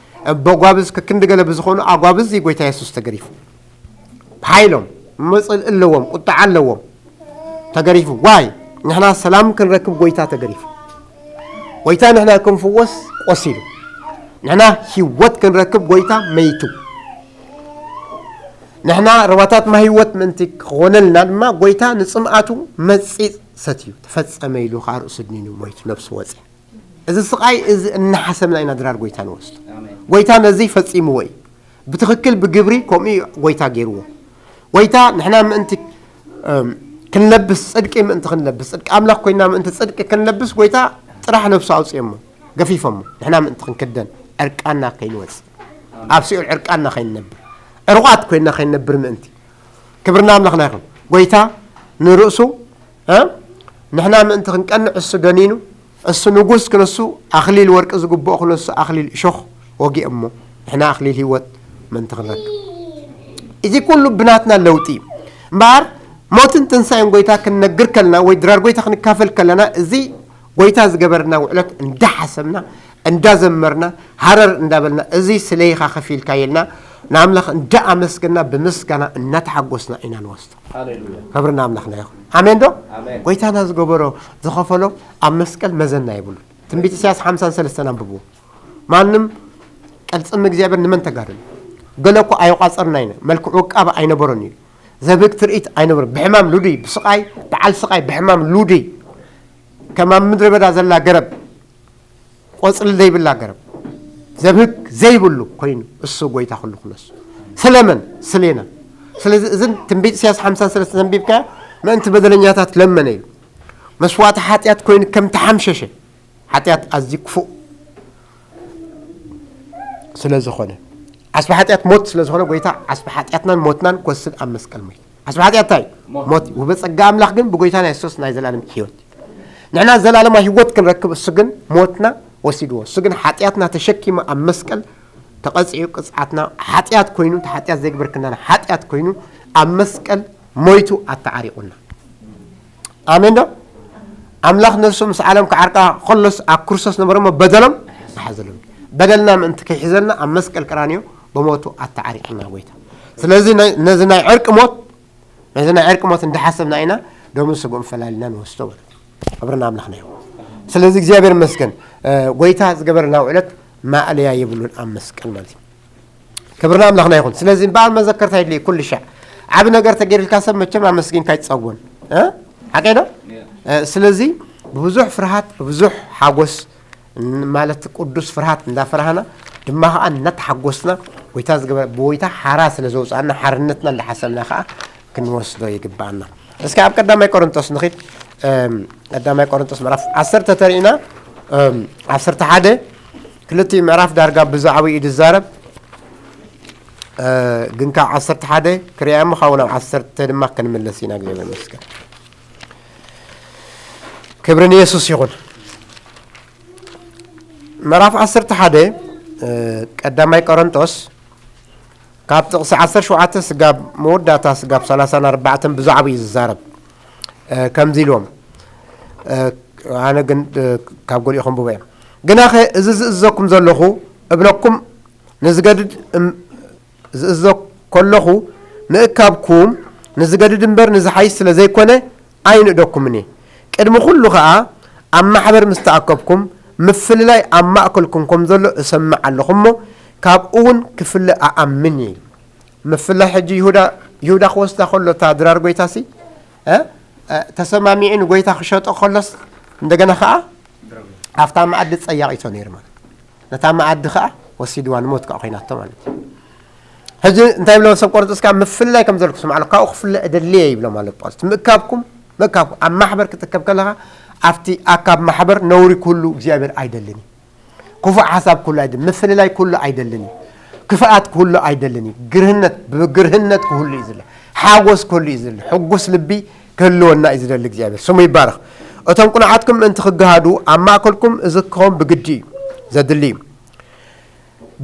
በጓብዝ ከክንዲ ገለ ብዝኾኑ ኣጓብዝ እዩ ጎይታ የሱስ ተገሪፉ። ብሓይሎም መፅል ኣለዎም፣ ቁጣዓ ኣለዎም። ተገሪፉ። ዋይ? ንሕና ሰላም ክንረክብ ጎይታ ተገሪፉ። ጎይታ ንሕና ክንፍወስ ቆሲሉ። ንሕና ህይወት ክንረክብ ጎይታ መይቱ። ንሕና ሩባታት ማይ ህይወት ምእንቲ ክኾነልና ድማ ጎይታ ንጽምኣቱ መጺእ ሰትዩ። ተፈጸመ ኢሉ ኸኣ ርእሱ ድኒኑ ሞይቱ ነብሱ ወጸ። እዚ ስቓይ እዚ እናሓሰብና ኢና ድራር ጎይታ ንወስዶ። ኣሜን። ጎይታ ነዚ ፈጺምዎ እዩ። ብትኽክል ብግብሪ ከምኡ እዩ ጎይታ ገይርዎ። ጎይታ ንሕና ምእንቲ፣ እም፣ ክንለብስ፣ ጽድቂ ምእንቲ ክንለብስ፣ ጽድቂ ኣምላኽ ኮይና ምእንቲ ጽድቂ ክንለብስ ጎይታ ጥራሕ ነብሱ ኣውጽኦሞ፣ ገፊፎሞ። ንሕና ምእንቲ ክንክደን፣ ዕርቃና ከይንወጽእ፣ ኣብ ሲኦል ዕርቃና ከይንነብር፣ ዕሩቓት ኮይና ከይንነብር ምእንቲ። ክብርና ኣምላኽና ይኹን። ጎይታ ንርእሱ፣ እ፣ ንሕና ምእንቲ ክንቀንዕ እሱ ደኒኑ፣ እሱ ንጉስ ክነሱ ኣኽሊል ወርቂ ዝግብኦ ክነሱ ኣኽሊል እሾኽ ወጊኦሞ፣ ንሕና ኣኽሊል ህይወት ምእንቲ ክንረክብ። እዚ ኩሉ ብናትና ለውጢ እዩ። እምበኣር ሞትን ትንሳኤን ጎይታ ክንነግር ከለና ወይ ድራር ጎይታ ክንካፈል ከለና፣ እዚ ጎይታ ዝገበርና ውዕለት እንዳሓሰብና፣ እንዳዘመርና፣ ሃረር እንዳበልና፣ እዚ ስለይኻ ከፊልካ ኢልና፣ ንኣምላኽ እንዳኣመስገና፣ ብምስጋና እናተሓጎስና ኢና ንወስዶ። ሃሌሉያ። ክብሪ ንኣምላኽና ይኹን። ኣሜን ዶ? ኣሜን። ጎይታና ዝገበሮ፣ ዝኸፈሎ ኣብ መስቀል መዘና የብሉን። ትንቢት ኢሳያስ ሓምሳን ሰለስተን ኣንብብዎ። ማንም ቅልጽም እግዚኣብሔር ንመን ተጋድሎ? ገለ እኮ ኣየቋጸርና ኢና። መልክዑ ውቃበ ኣይነበሮን እዩ። ዘብህግ ትርኢት ኣይነበሮን። ብሕማም ሉዲ፣ ብስቓይ፣ በዓል ስቓይ፣ ብሕማም ሉዲ። ከም ኣብ ምድረ በዳ ዘላ ገረብ፣ ቆጽሊ ዘይብላ ገረብ፣ ዘብህግ ዘይብሉ ኮይኑ፣ እሱ ጎይታ ኩሉ ክነሱ። ስለመን? ስሌና። ስለዚ እዝን ትንቢት ኢሳያስ ሓምሳን ሰለስተን ተንቢብካዮ፣ ምእንቲ በደለኛታት ለመነ እዩ። መስዋዕቲ ሓጢኣት ኮይኑ ከም ተሓምሸሸ፣ ሓጢኣት ኣዝዩ ክፉእ ስለ ዝኾነ፣ ዓስቢ ሓጢኣት ሞት ስለ ዝኾነ፣ ጎይታ ዓስቢ ሓጢኣትናን ሞትናን ክወስድ ኣብ መስቀል ሞይቱ። ዓስቢ ሓጢኣት እንታይ? ሞት። ሞት እዩ። ብጸጋ ኣምላኽ ግን ብጎይታና የሱስ ናይ ዘላለም ህይወት እዩ። ንሕና ዘላለማዊ ህይወት ክንረክብ እሱ ግን ሞትና ወሲድዎ። እሱ ግን ሓጢኣትና ተሸኪሙ ኣብ መስቀል ተቐጺዑ፣ ቅጽዓትና ሓጢኣት ኮይኑ፣ እቲ ሓጢኣት ዘይግበር ክንዳና ሓጢኣት ኮይኑ ኣብ መስቀል ሞይቱ ኣተዓሪቑና። ኣሜን ዶ? ኣምላኽ ነፍሱ ምስ ዓለም ክዓርቃ ከሎስ ኣብ ክርስቶስ ነበረ እሞ በደሎም ኣይሓዘሎም። በደልና ምእንቲ ከይሕዘልና ኣብ መስቀል ቀራንዮ ብሞቱ ኣተዓሪቕና ጎይታ። ስለዚ ናይ-፣ ነዚ ናይ ዕርቂ ሞት፣ ነዚ ናይ ዕርቂ ሞት እንዳሓሰብና ኢና ደሙን ስግኡን ፈላሊና ንወስዶ ማለት እዩ። ክብሪ ንኣምላኽና ይኹን። ስለዚ እግዚኣብሔር ይመስገን፣ እ፣ ጎይታ ዝገበረልና ውዕለት ማእለያ የብሉን ኣብ መስቀል ማለት እዩ። ክብሪ ንኣምላኽና ይኹን። ስለዚ እምበኣር መዘከርታ የድልይ ኩሉ ሻዕ። ዓቢ ነገር ተገይርልካ ሰብ መቸም ኣመስጊንካ ኣይትጸግቦን። እ? ሓቀይ ዶ? እ፣ ስለዚ ብብዙሕ ፍርሃት፣ ብብዙሕ ሓጎስ፣ ን-፣ ማለት ቅዱስ ፍርሃት እንዳፈራህና፣ ድማ ኸኣ እናተሓጎስና፣ ጎይታ ዝገበረ፣ ብጎይታ ሓራ ስለ ዘውጽኣና፣ ሓርነትና እንዳሓሰብና ኸኣ ክንወስዶ ይግብኣና። እስኪ ኣብ ቀዳማይ ቆሮንቶስ ንኺድ። እም፣ ቀዳማይ ቆሮንቶስ ምዕራፍ ዓሰርተ ተሪእና፣ እም፣ ዓሰርተ ሓደ፣ ክልቲኡ ምዕራፍ ዳርጋ ብዛዕባኡ እዩ ዝዛረብ። እ፣ ግን ካብ ዓሰርተ ሓደ ክሪኣ እሞ ካብኡ ናብ ዓሰርተ ድማ ክንምለስ ኢና። እግዚኣብሔር ይመስገን። ክብሪ ንየሱስ ይኹን። ምዕራፍ ዓሰርተ ሓደ፣ እ፣ ቀዳማይ ቆሮንቶስ ካብ ጥቕሲ ዓሰርተ ሸውዓተ ስጋብ መወዳእታ ስጋብ ሰላሳን ኣርባዕተን ብዛዕባኡ እዩ ዝዛረብ። እ፣ ከምዚ ኢልዎም፣ እ፣ ኣነ ግን፣ እ፣ ካብ ገሊኡ ከንብቦ እየ። ግናኸ እዚ ዝእዘኩም ዘለኹ እብለኩም ንዝገድድ እም-፣ ዝእዘ ከለኹ ምእካብኩም ንዝገድድ እምበር ንዝሓይሽ ስለ ዘይኮነ ኣይንእደኩምን እየ። ቅድሚ ኩሉ ኸኣ ኣብ ማሕበር ምስ ተኣከብኩም ምፍልላይ ኣብ ማእከልኩም ከም ዘሎ እሰምዕ ኣለኹ እሞ ካብኡ እውን ክፍለ እኣምን እየ። ምፍላይ ሕጂ ይሁዳ፣ ይሁዳ ክወስዳ ከሎ እታ ድራር ጎይታሲ፣ እ፣ እ፣ ተሰማሚዑ ንጎይታ ክሸጦ ከሎስ እንደገና ኸኣ ኣብታ መኣዲ ጸያቒቶ ነይሩ ማለት እዩ። ነታ መኣዲ ኸኣ ወሲድዋ ንሞት ከኣ ኮይናቶ ማለት እዩ። ሕጂ እንታይ ይብሎም ሰብ ቆሮንቶስ? ካብ ምፍልላይ ከም ዘለኩ ስምዓ ኣሎ፣ ካብኡ ክፍለ እደሊ እየ ይብሎም ኣሎ ጳውሎስ። ምእካብኩም፣ ምእካብኩም፣ ኣብ ማሕበር ክትእከብ ከለኻ ኣብቲ ኣካብ ማሕበር ነውሪ ክህሉ እግዚኣብሔር ኣይደልን እዩ። ክፉእ ሓሳብ ክህሉ ኣይደልን፣ ምፍልላይ ክህሉ ኣይደልን እዩ። ክፍኣት ክህሉ ኣይደልን እዩ። ግርህነት፣ ብግርህነት ክህሉ እዩ ዝለ፣ ሓጎስ ክህሉ እዩ ዝለ፣ ሕጉስ ልቢ ክህልወና እዩ ዝደሊ እግዚኣብሔር። ስሙ ይባረኽ። እቶም ቅኑዓትኩም ምእንቲ ክገሃዱ ኣብ ማእከልኩም እዚ ክኸውን ብግዲ እዩ፣ ዘድሊ እዩ።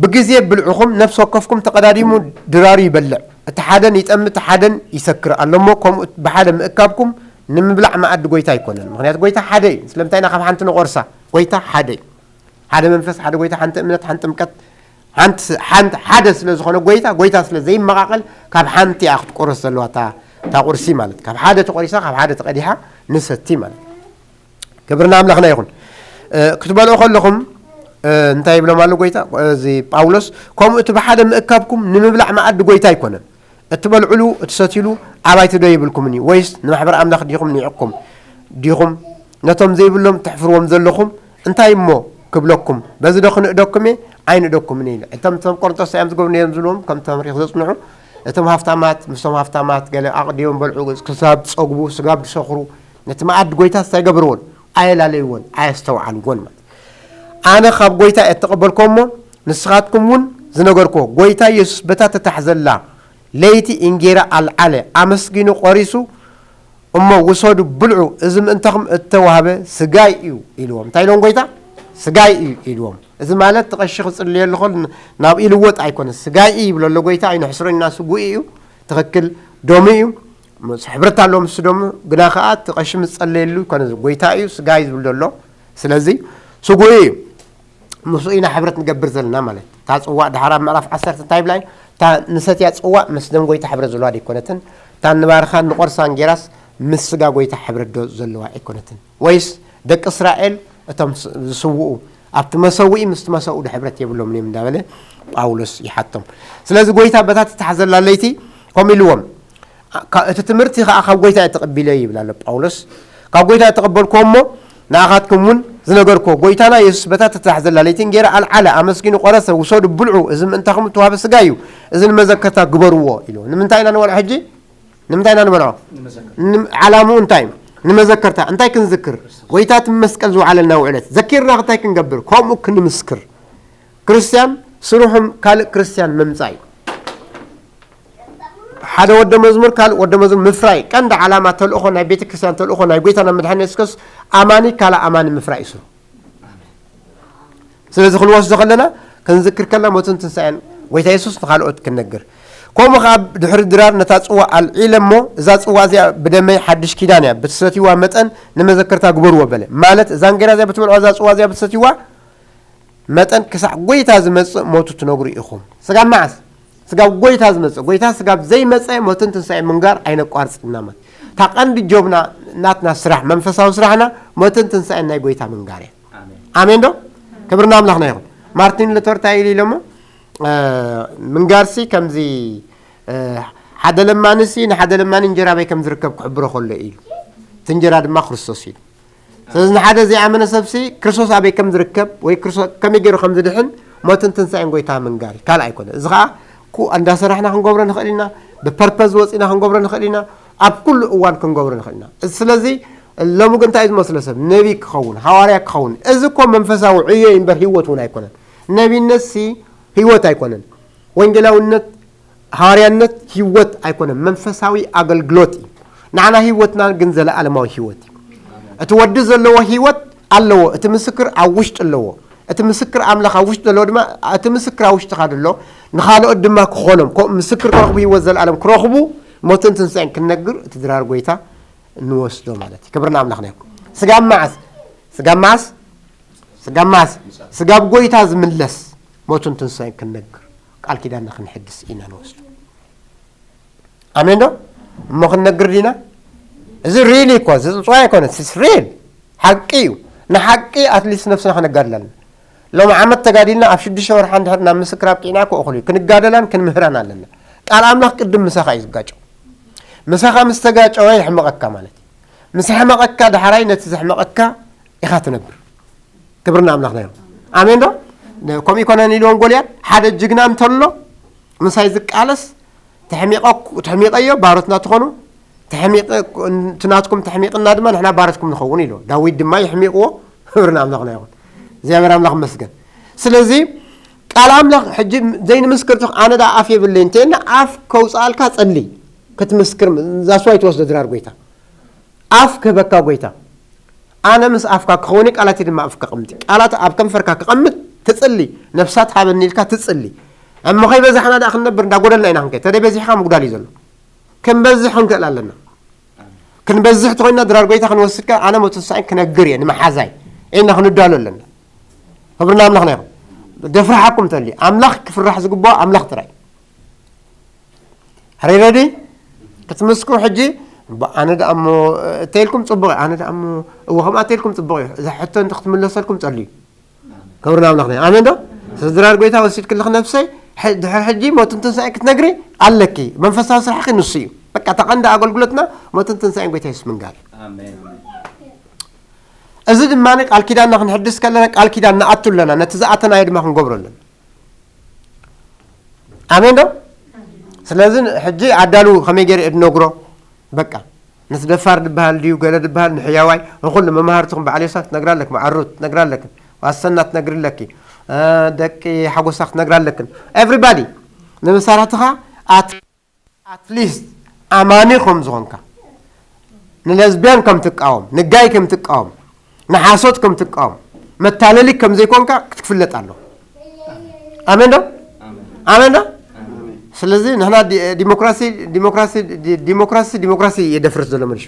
ብግዜ ብልዕኹም ነፍሲ ወከፍኩም ተቐዳዲሙ ድራሩ ይበልዕ፣ እቲ ሓደን ይጠሚ፣ እቲ ሓደን ይሰክር ኣሎ እሞ፣ ከምኡ ብሓደ ምእካብኩም ንምብላዕ መኣዲ ጐይታ ኣይኮነን። ምኽንያቱ ጐይታ ሓደ እዩ። ስለምንታይ ኢና ካብ ሓንቲ ንቖርሳ? ጐይታ ሓደ እዩ። ሓደ መንፈስ፣ ሓደ ጎይታ፣ ሓንቲ እምነት፣ ሓንቲ ጥምቀት፣ ሓንቲ ስ-፣ ሓንቲ፣ ሓደ ስለ ዝኾነ ጎይታ፣ ጎይታ ስለ ዘይመቓቐል፣ ካብ ሓንቲ እያ ክትቆረስ ዘለዋ እታ፣ እታ ቁርሲ ማለት። ካብ ሓደ ተቆሪሳ፣ ካብ ሓደ ተቐዲሓ ንሰቲ ማለት። ክብርና ኣምላኽና ይኹን። እ፣ ክትበልዑ ከለኹም፣ እ፣ እንታይ ይብሎም ኣሎ ጎይታ? እዚ ጳውሎስ፣ "ከምኡ እቲ ብሓደ ምእካብኩም ንምብላዕ መኣዲ ጎይታ ኣይኮነን። እትበልዑሉ፣ እትሰትዩሉ ኣባይቲ ዶ ይብልኩምኒ? ወይስ ንማሕበር ኣምላኽ ዲኹም ኒዕቅኩም ዲኹም? ነቶም ዘይብሎም ተሕፍርዎም ዘለኹም እንታይ እሞ ክብለኩም? በዚ ዶ ክንእደኩም እየ? ኣይንእደኩምን እየ" ኢሉ። እቶም፣ እቶም ቆሮንቶስ እዮም ዝገብሩ ነይሮም ዝብልዎም፣ ከም ተምሪኽ ዘጽንዑ፣ እቶም ሃፍታማት ምስቶም ሃፍታማት ገለ ኣቕዲሞም በልዑ፣ ክሳብ ጸግቡ፣ ስጋብ ዝሰኽሩ፣ ነቲ መኣዲ ጎይታ እንታይ ገበርዎን? ኣየላለይዎን፣ ኣየስተውዓልዎን ማለት። ኣነ ካብ ጎይታ እየ እተቐበልኩዎ እሞ፣ ንስኻትኩም እውን ዝነገርኩዎ፣ ጎይታ የሱስ በታ ተታሕዘላ ለይቲ እንጌራ ኣልዓለ፣ ኣመስጊኑ ቆሪሱ፣ እሞ ውሰዱ ብልዑ፣ እዚ ምእንታኹም እተዋህበ ስጋይ እዩ ኢልዎም። እንታይ ኢልዎም ጎይታ? ስጋይ እዩ ኢልዎም። እዚ ማለት እቲ ቀሺ ክጽልየሉ ከሎ ናብ ኢልወጥ ኣይኮነ፣ ስጋይ እዩ ይብሎ ኣሎ ጎይታ፣ ኣይንሕስሮን ኢና፣ ስጉኡ እዩ፣ ትኽክል፣ ደሙ እዩ፣ ምስ ሕብረት ኣለዎ ምስ ደሙ፣ ግና ከኣ እቲ ቀሺ ምስ ጸለየሉ ይኮነ፣ ጎይታ እዩ፣ ስጋይ ዝብል ዘሎ። ስለዚ ስጉኡ እዩ። ምስኡ ኢና ሕብረት ንገብር ዘለና ማለት። እታ ጽዋእ፣ ድሓር ኣብ ምዕራፍ ዓሰርተ እንታይ ይብላ እዩ? እታ ንሰትያ ጽዋእ ምስ ደም ጎይታ ሕብረት ዘለዋ ዶ ኣይኮነትን? እታ ንባርኻን ንቆርሳን ጌራስ ምስ ስጋ ጎይታ ሕብረት ዶ ዘለዋ ኣይኮነትን? ወይስ ደቂ እስራኤል እቶም ስ-፣ ዝስውኡ ኣብቲ መሰውኢ ምስቲ መሰውኡ ዶ ሕብረት የብሎምን እዮም እንዳበለ ጳውሎስ ይሓቶም። ስለዚ ጎይታ በታ ትተሓዘላ ለይቲ ከምኡ ኢልዎም። ካ-፣ እቲ ትምህርቲ ከኣ ካብ ጎይታ እየ ተቐቢለ ይብል ኣሎ ጳውሎስ። ካብ ጎይታ እየ ተቐበልኩዎ እሞ ንኣኻትኩም እውን ዝነገርኩዎ፣ ጎይታና የሱስ በታ ትታሕ ዘላ ለይቲ እንጌራ ኣልዓለ፣ ኣመስጊኑ ቆረሰ፣ "ውሰዱ ብልዑ፣ እዚ ምእንታኹም እተዋህበ ስጋ እዩ፣ እዚ ንመዘከርታ ግበርዎ" ኢሉ። ንምንታይ ኢና ንበልዖ ሕጂ? ንምንታይ ኢና ንበልዖ? ንመዘከርታ። ንም-፣ ዓላምኡ እንታይ እዩ? ንመዘከርታ። እንታይ ክንዝክር? ጎይታ እቲ መስቀል ዝወዓለልና ውዕለት ዘኪርና እንታይ ክንገብር? ከምኡ ክንምስክር። ክርስትያን ስርሖም ካልእ ክርስትያን ምምጻእ እዩ። ሓደ ወደ መዝሙር ካልእ ወደ መዝሙር ምፍራይ ቀንዲ ዓላማ ተልእኾ ናይ ቤተ ክርስቲያን፣ ተልእኾ ናይ ጎይታና መድሓኒ የሱስ ክርስቶስ ኣማኒ ካልእ ኣማኒ ምፍራይ እዩ ስርሑ። ስለዚ ክንወስዶ ከለና፣ ክንዝክር ከለና ሞትን ትንሳኤን ጎይታ የሱስ ንኻልኦት ክንነግር። ከምኡ ኸዓ ድሕሪ ድራር ነታ ጽዋ ኣልዒለ እሞ፣ እዛ ጽዋ እዚኣ ብደመይ ሓድሽ ኪዳን እያ፣ ብትሰትይዋ መጠን ንመዘከርታ ግበርዎ በለ። ማለት እዛ እንጌራ እዚኣ ብትበልዖ፣ እዛ ጽዋ እዚኣ ብትሰትይዋ መጠን ክሳዕ ጎይታ ዝመጽእ ሞቱ ትነግሩ ኢኹም። ስጋብ መዓስ? ስጋብ ጎይታ ዝመጽእ። ጎይታ ስጋብ ዘይመጸ ሞትን ትንሳኤ ምንጋር ኣይነቋርጽ ኢና ማለት። እታ ቀንዲ ጆብና ናትና ስራሕ፣ መንፈሳዊ ስራሕና ሞትን ትንሳኤን ናይ ጎይታ ምንጋር እያ። ኣሜን። ኣሜን ዶ? ክብሪ ንኣምላኽና ይኹን። ማርቲን ሉተር እንታይ ኢሉ ኢሎሞ? እ፣ ምንጋርሲ ከምዚ፣ እ፣ ሓደ ለማንሲ ንሓደ ለማኒ እንጀራ ኣበይ ከም ዝርከብ ክሕብሮ ከሎ ኢሉ። እቲ እንጀራ ድማ ክርስቶስ እዩ። ስለዚ ንሓደ ዘይኣመነ ሰብሲ ክርስቶስ ኣበይ ከም ዝርከብ ወይ ክርስቶስ ከመይ ገይሩ ከም ዝድሕን ሞትን ትንሳኤን ጎይታ ምንጋር እዩ። ካልእ ኣይኮነ። እዚ ኸዓ ኩ-፣ እንዳሰራሕና ክንገብሮ ንኽእል ኢና፣ ብፐርፐዝ ወፂና ክንገብሮ ንኽእል ኢና፣ ኣብ ኩሉ እዋን ክንገብሮ ንኽእል ኢና። እዚ ስለዚ ሎሚ ግን እንታይ እዩ ዝመስሎ ሰብ? ነቢ ክኸውን፣ ሃዋርያ ክኸውን። እዚ እኮ መንፈሳዊ ዕዮ እዩ እምበር ህይወት እውን ኣይኮነን። ነቢነትሲ ህይወት ኣይኮነን። ወንጌላውነት፣ ሃዋርያነት ህይወት ኣይኮነን፣ መንፈሳዊ ኣገልግሎት እዩ። ንዓና ህይወትና ግን ዘለኣለማዊ ህይወት እዩ። እቲ ወዲ ዘለዎ ህይወት ኣለዎ፣ እቲ ምስክር ኣብ ውሽጢ ኣለዎ። እቲ ምስክር ኣምላኽ ኣብ ውሽጢ ዘለዎ ድማ፣ እቲ ምስክር ኣብ ውሽጥኻ ዘሎ ንኻልኦት ድማ ክኾኖም፣ ከምኡ ምስክር ክረኽቡ፣ ህይወት ዘለኣለም ክረኽቡ፣ ሞትን ትንሳኤን ክንነግር እቲ ድራር ጎይታ ንወስዶ ማለት እዩ። ክብሪ ንኣምላኽና ይኹን። ስጋብ መዓስ? ስጋብ መዓስ? ስጋብ መዓስ? ስጋብ ጎይታ ዝምለስ ሞቱን ትንሳኤን ክንነግር፣ ቃል ኪዳንና ክንሕድስ ኢና ንወስዶ። ኣሜን ዶ? እሞ ክንነግር ዲና? እዚ ሪል እኮ፣ እዚ ጽጽዋይ ኣይኮነን፣ ስስ ሪል። ሓቂ እዩ። ንሓቂ ኣትሊስት ነፍስና ከነጋድል ኣለና። ሎም ዓመት ተጋዲልና ኣብ ሽዱሽተ ወርሓ እንድሕር ናብ ምስክር ኣብቂዕና እኮ እኹል እዩ። ክንጋደላን ክንምህራን ኣለና። ቃል ኣምላኽ ቅድም ምሳኻ እዩ ዝጋጨው። ምሳኻ ምስ ተጋጨወ የሕምቐካ ማለት እዩ። ምስ ኣሕመቐካ ዳሕራይ ነቲ ዘሕመቐካ ኢኻ ትነብር። ክብሪ ንኣምላኽና ይኹን። ኣሜን ዶ? ነ-፣ ከምኡ ይኮነን ኢልዎም ጎልያድ፣ ሓደ ጅግና እንተሎ ምሳይ ዝቃለስ፣ ተሕሚቐኩ-፣ ተሕሚቐዮ፣ ባሮትና ትኾኑ፣ ተሕሚቐ-፣ እቲ ናትኩም ተሕሚቕና ድማ ንሕና ባሮትኩም ንኸውን ኢልዎ። ዳዊት ድማ የሕሚቕዎ። ክብሪ ንኣምላኽና ይኹን። እግዚኣብሔር ኣምላኽ ይመስገን። ስለዚ ቃል ኣምላኽ ሕጂ ዘይንምስክር ትኽ-፣ ኣነ ደኣ ኣፍ የብለይን እንተና ኣፍ ከውፅኣልካ ጸሊ፣ ክትምስክር፣ that's why ትወስዶ ድራር ጎይታ። ኣፍ ክህበካ ጎይታ። ኣነ ምስ ኣፍካ ክኸውን፣ ቃላተይ ድማ ኣብ ኣፍካ ከቐምጥ። ቃላት ኣብ ከንፈርካ ክቐምጥ ትጽሊ፣ ነፍሳ ትሃበኒ ኢልካ ትጽሊ። እሞ ከይበዛሕና ደኣ ክንነብር፣ እንዳጎደልና ኢና ክንከይድ። ተደይ በዚሕካ ምጉዳል እዩ ዘሎ። ክንበዝሕ ክንክእል ኣለና። ክንበዝሕ ተኾይንና ድራር ጎይታ ክንወስድ ከ፣ ኣነ ሞትን ትንሳኤን ክነግር እየ ንመሓዛይ ኢልና ክንዳሎ ኣለና። ክብርና ኣምላኽ ናይ ደፍርሓኩም ተልዩ ኣምላኽ ክፍራሕ ዝግብኦ ኣምላኽ ጥራይ። ኣሬ ረዲ ክትምስክሩ ሕጂ፣ ኣነ ደኣ እሞ እተይልኩም ጽቡቕ እዩ፣ ኣነ ደኣ እሞ እወ ከምኣ እተይልኩም ጽቡቕ እዩ። እዛ ሕቶ እንተ ክትምለሰልኩም ጸልዩ። ክብርና ኣምላኽ ናይ ኣሜን ዶ? ስድራር ጎይታ ወሲድ ክልኽ ነፍሰይ፣ ድሕር ሕጂ ሞትን ትንሳኤ ክትነግሪ ኣለኪ። መንፈሳዊ ስራሕኺ ንሱ እዩ። በቃ ተቐንዲ ኣገልግሎትና ሞትን ትንሳኤን ጎይታ የሱስ ምንጋር። እዚ ድማ ቃል ኪዳንና ክንሕድስ ከለና ቃል ኪዳን ንኣቱ ኣለና፣ ነቲ ዝኣተናዮ ድማ ክንገብሮ ኣለና። ኣሜን ዶ? ስለዚ ሕጂ ኣዳሉ ከመይ ገይረ እድነግሮ? በቃ ነቲ ደፋር ድበሃል ድዩ ገለ ድበሃል ንሕያዋይ ንኹሉ መማህርትኹም በዓል ዮሳ ክትነግራ ኣለክ፣ መዓሩት ክትነግራ ኣለክ፣ ዋሰና ትነግሪ ኣለኪ፣ ደቂ ሓጎሳ ክትነግራ ኣለክን። ኤቭሪባዲ ንመሳርሕትኻ ኣት ኣትሊስት ኣማኒ ከም ዝኾንካ፣ ንለዝቢያን ከም ትቃወም፣ ንጋይ ከም ትቃወም፣ ንሓሶት ከም ትቃወም፣ መታለሊ ከም ዘይኮንካ ክትፍለጥ ኣለዎ። ኣሜን ዶ? ኣሜን ዶ? ስለዚ ንሕና ዲ- ዲሞክራሲ ዲሞክራሲ ዲ- ዲሞክራሲ ዲሞክራሲ የደፍርስ ዘሎ መሪሹ።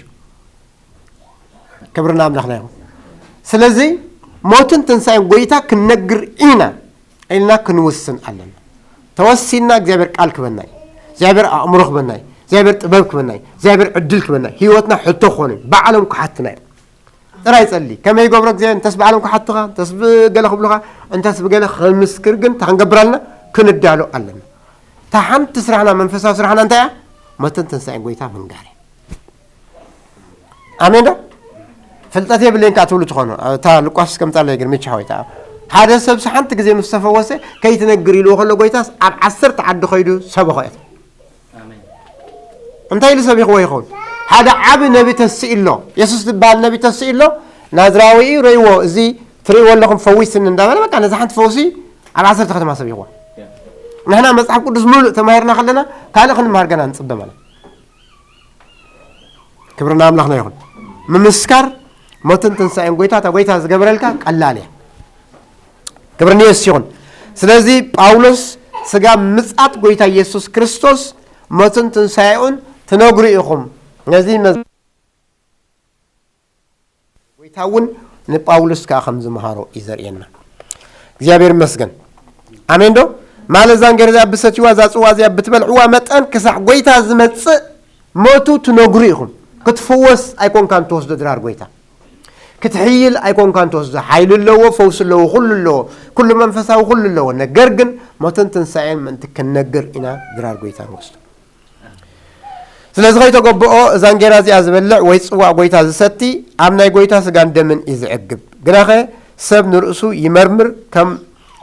ክብርና ኣምላኽና ይኹን። ስለዚ ሞትን ትንሳኤን ጎይታ ክንነግር ኢና ኢልና ክንውስን ኣለና። ተወሲንና እግዚኣብሔር ቃል ክበና እዩ። እግዚኣብሔር ኣእምሮ ክበና እዩ። እግዚኣብሔር ጥበብ ክበና እዩ። እግዚኣብሔር ዕድል ክበና እዩ። ህይወትና ሕቶ ክኾኑ እዩ። ባዕሎም ክሓትና እዮም። ጥራይ ጸሊ። ከመይ ይገብሮ እግዚኣብሔር? እንተስ ባዕሎም ክሓትኻ፣ እንተስ ብገለ ክብሉኻ፣ እንተስ ብገለ ክምስክር ግን እንታይ ክንገብር ኣለና? ክንዳሎ ኣለና። እታ ሓንቲ ስራሕና መንፈሳዊ ስራሕና እንታይ እያ? ሞትን ትንሳኤን ጎይታ ምንጋር እያ። ኣሜን ዶ? ፍልጠት የብለይን ከኣ ትብሉ ትኾኑ። እታ ሉቃስ ከምጻለይ ግን ምቻ ሆይታ ሓደ ሰብሲ ሓንቲ ግዜ ምስ ተፈወሰ ከይትነግር ኢልዎ ከሎ ጎይታስ ኣብ ዓሰርተ ዓዲ ከይዱ ሰበኾ እያ። እንታይ ኢሉ ሰቢኽዎ ይኸውን? ሓደ ዓቢ ነቢ ተስኢ ኣሎ። የሱስ ዝበሃል ነቢ ተስኢ ኣሎ። ናዝራዊ እዩ፣ ረይዎ፣ እዚ ትርእይዎ ኣለኹም ፈዊስኒ እንዳበለ በቃ ነዛ ሓንቲ ፈውሲ ኣብ ዓሰርተ ከተማ ሰቢኽዋ። ንሕና መጽሓፍ ቅዱስ ምሉእ ተማሂርና ከለና ካልእ ክንምሃር ገና ንጽበ ማለት። ክብርና ኣምላኽና ይኹን። ምምስካር ሞትን ትንሳኤን ጎይታ፣ እታ ጎይታ ዝገበረልካ ቀላል እያ። ክብሪ ንየሱስ ይኹን። ስለዚ ጳውሎስ ስጋ ምጽኣት ጎይታ ኢየሱስ ክርስቶስ ሞትን ትንሳኤኡን ትነግሩ ኢኹም። ነዚ መዝ- ጎይታ እውን ንጳውሎስ ከኣ ከም ዝመሃሮ እዩ ዘርእየና። እግዚኣብሔር ይመስገን። ኣሜን ዶ? ማለት እዛ እንጌራ እዚኣ ብሰትይዋ እዛ ጽዋ እዚኣ ብትበልዕዋ መጠን ክሳዕ ጎይታ ዝመጽእ ሞቱ ትነግሩ ኢኹም። ክትፍወስ ኣይኮንካን ትወስዶ ድራር ጎይታ። ክትሕይል ኣይኮንካን ትወስዶ። ሓይሊ ኣለዎ፣ ፈውሲ ኣለዎ፣ ኩሉ ኣለዎ። ኩሉ መንፈሳዊ ኩሉ ኣለዎ። ነገር ግን ሞትን ትንሳኤን ምእንቲ ክንነግር ኢና ድራር ጎይታ ንወስዶ። ስለዚ ከይተገብኦ እዛ እንጌራ እዚኣ ዝበልዕ ወይ ጽዋእ ጎይታ ዝሰቲ ኣብ ናይ ጎይታ ስጋን ደምን እዩ ዝዕግብ። ግናኸ ሰብ ንርእሱ ይመርምር፣ ከም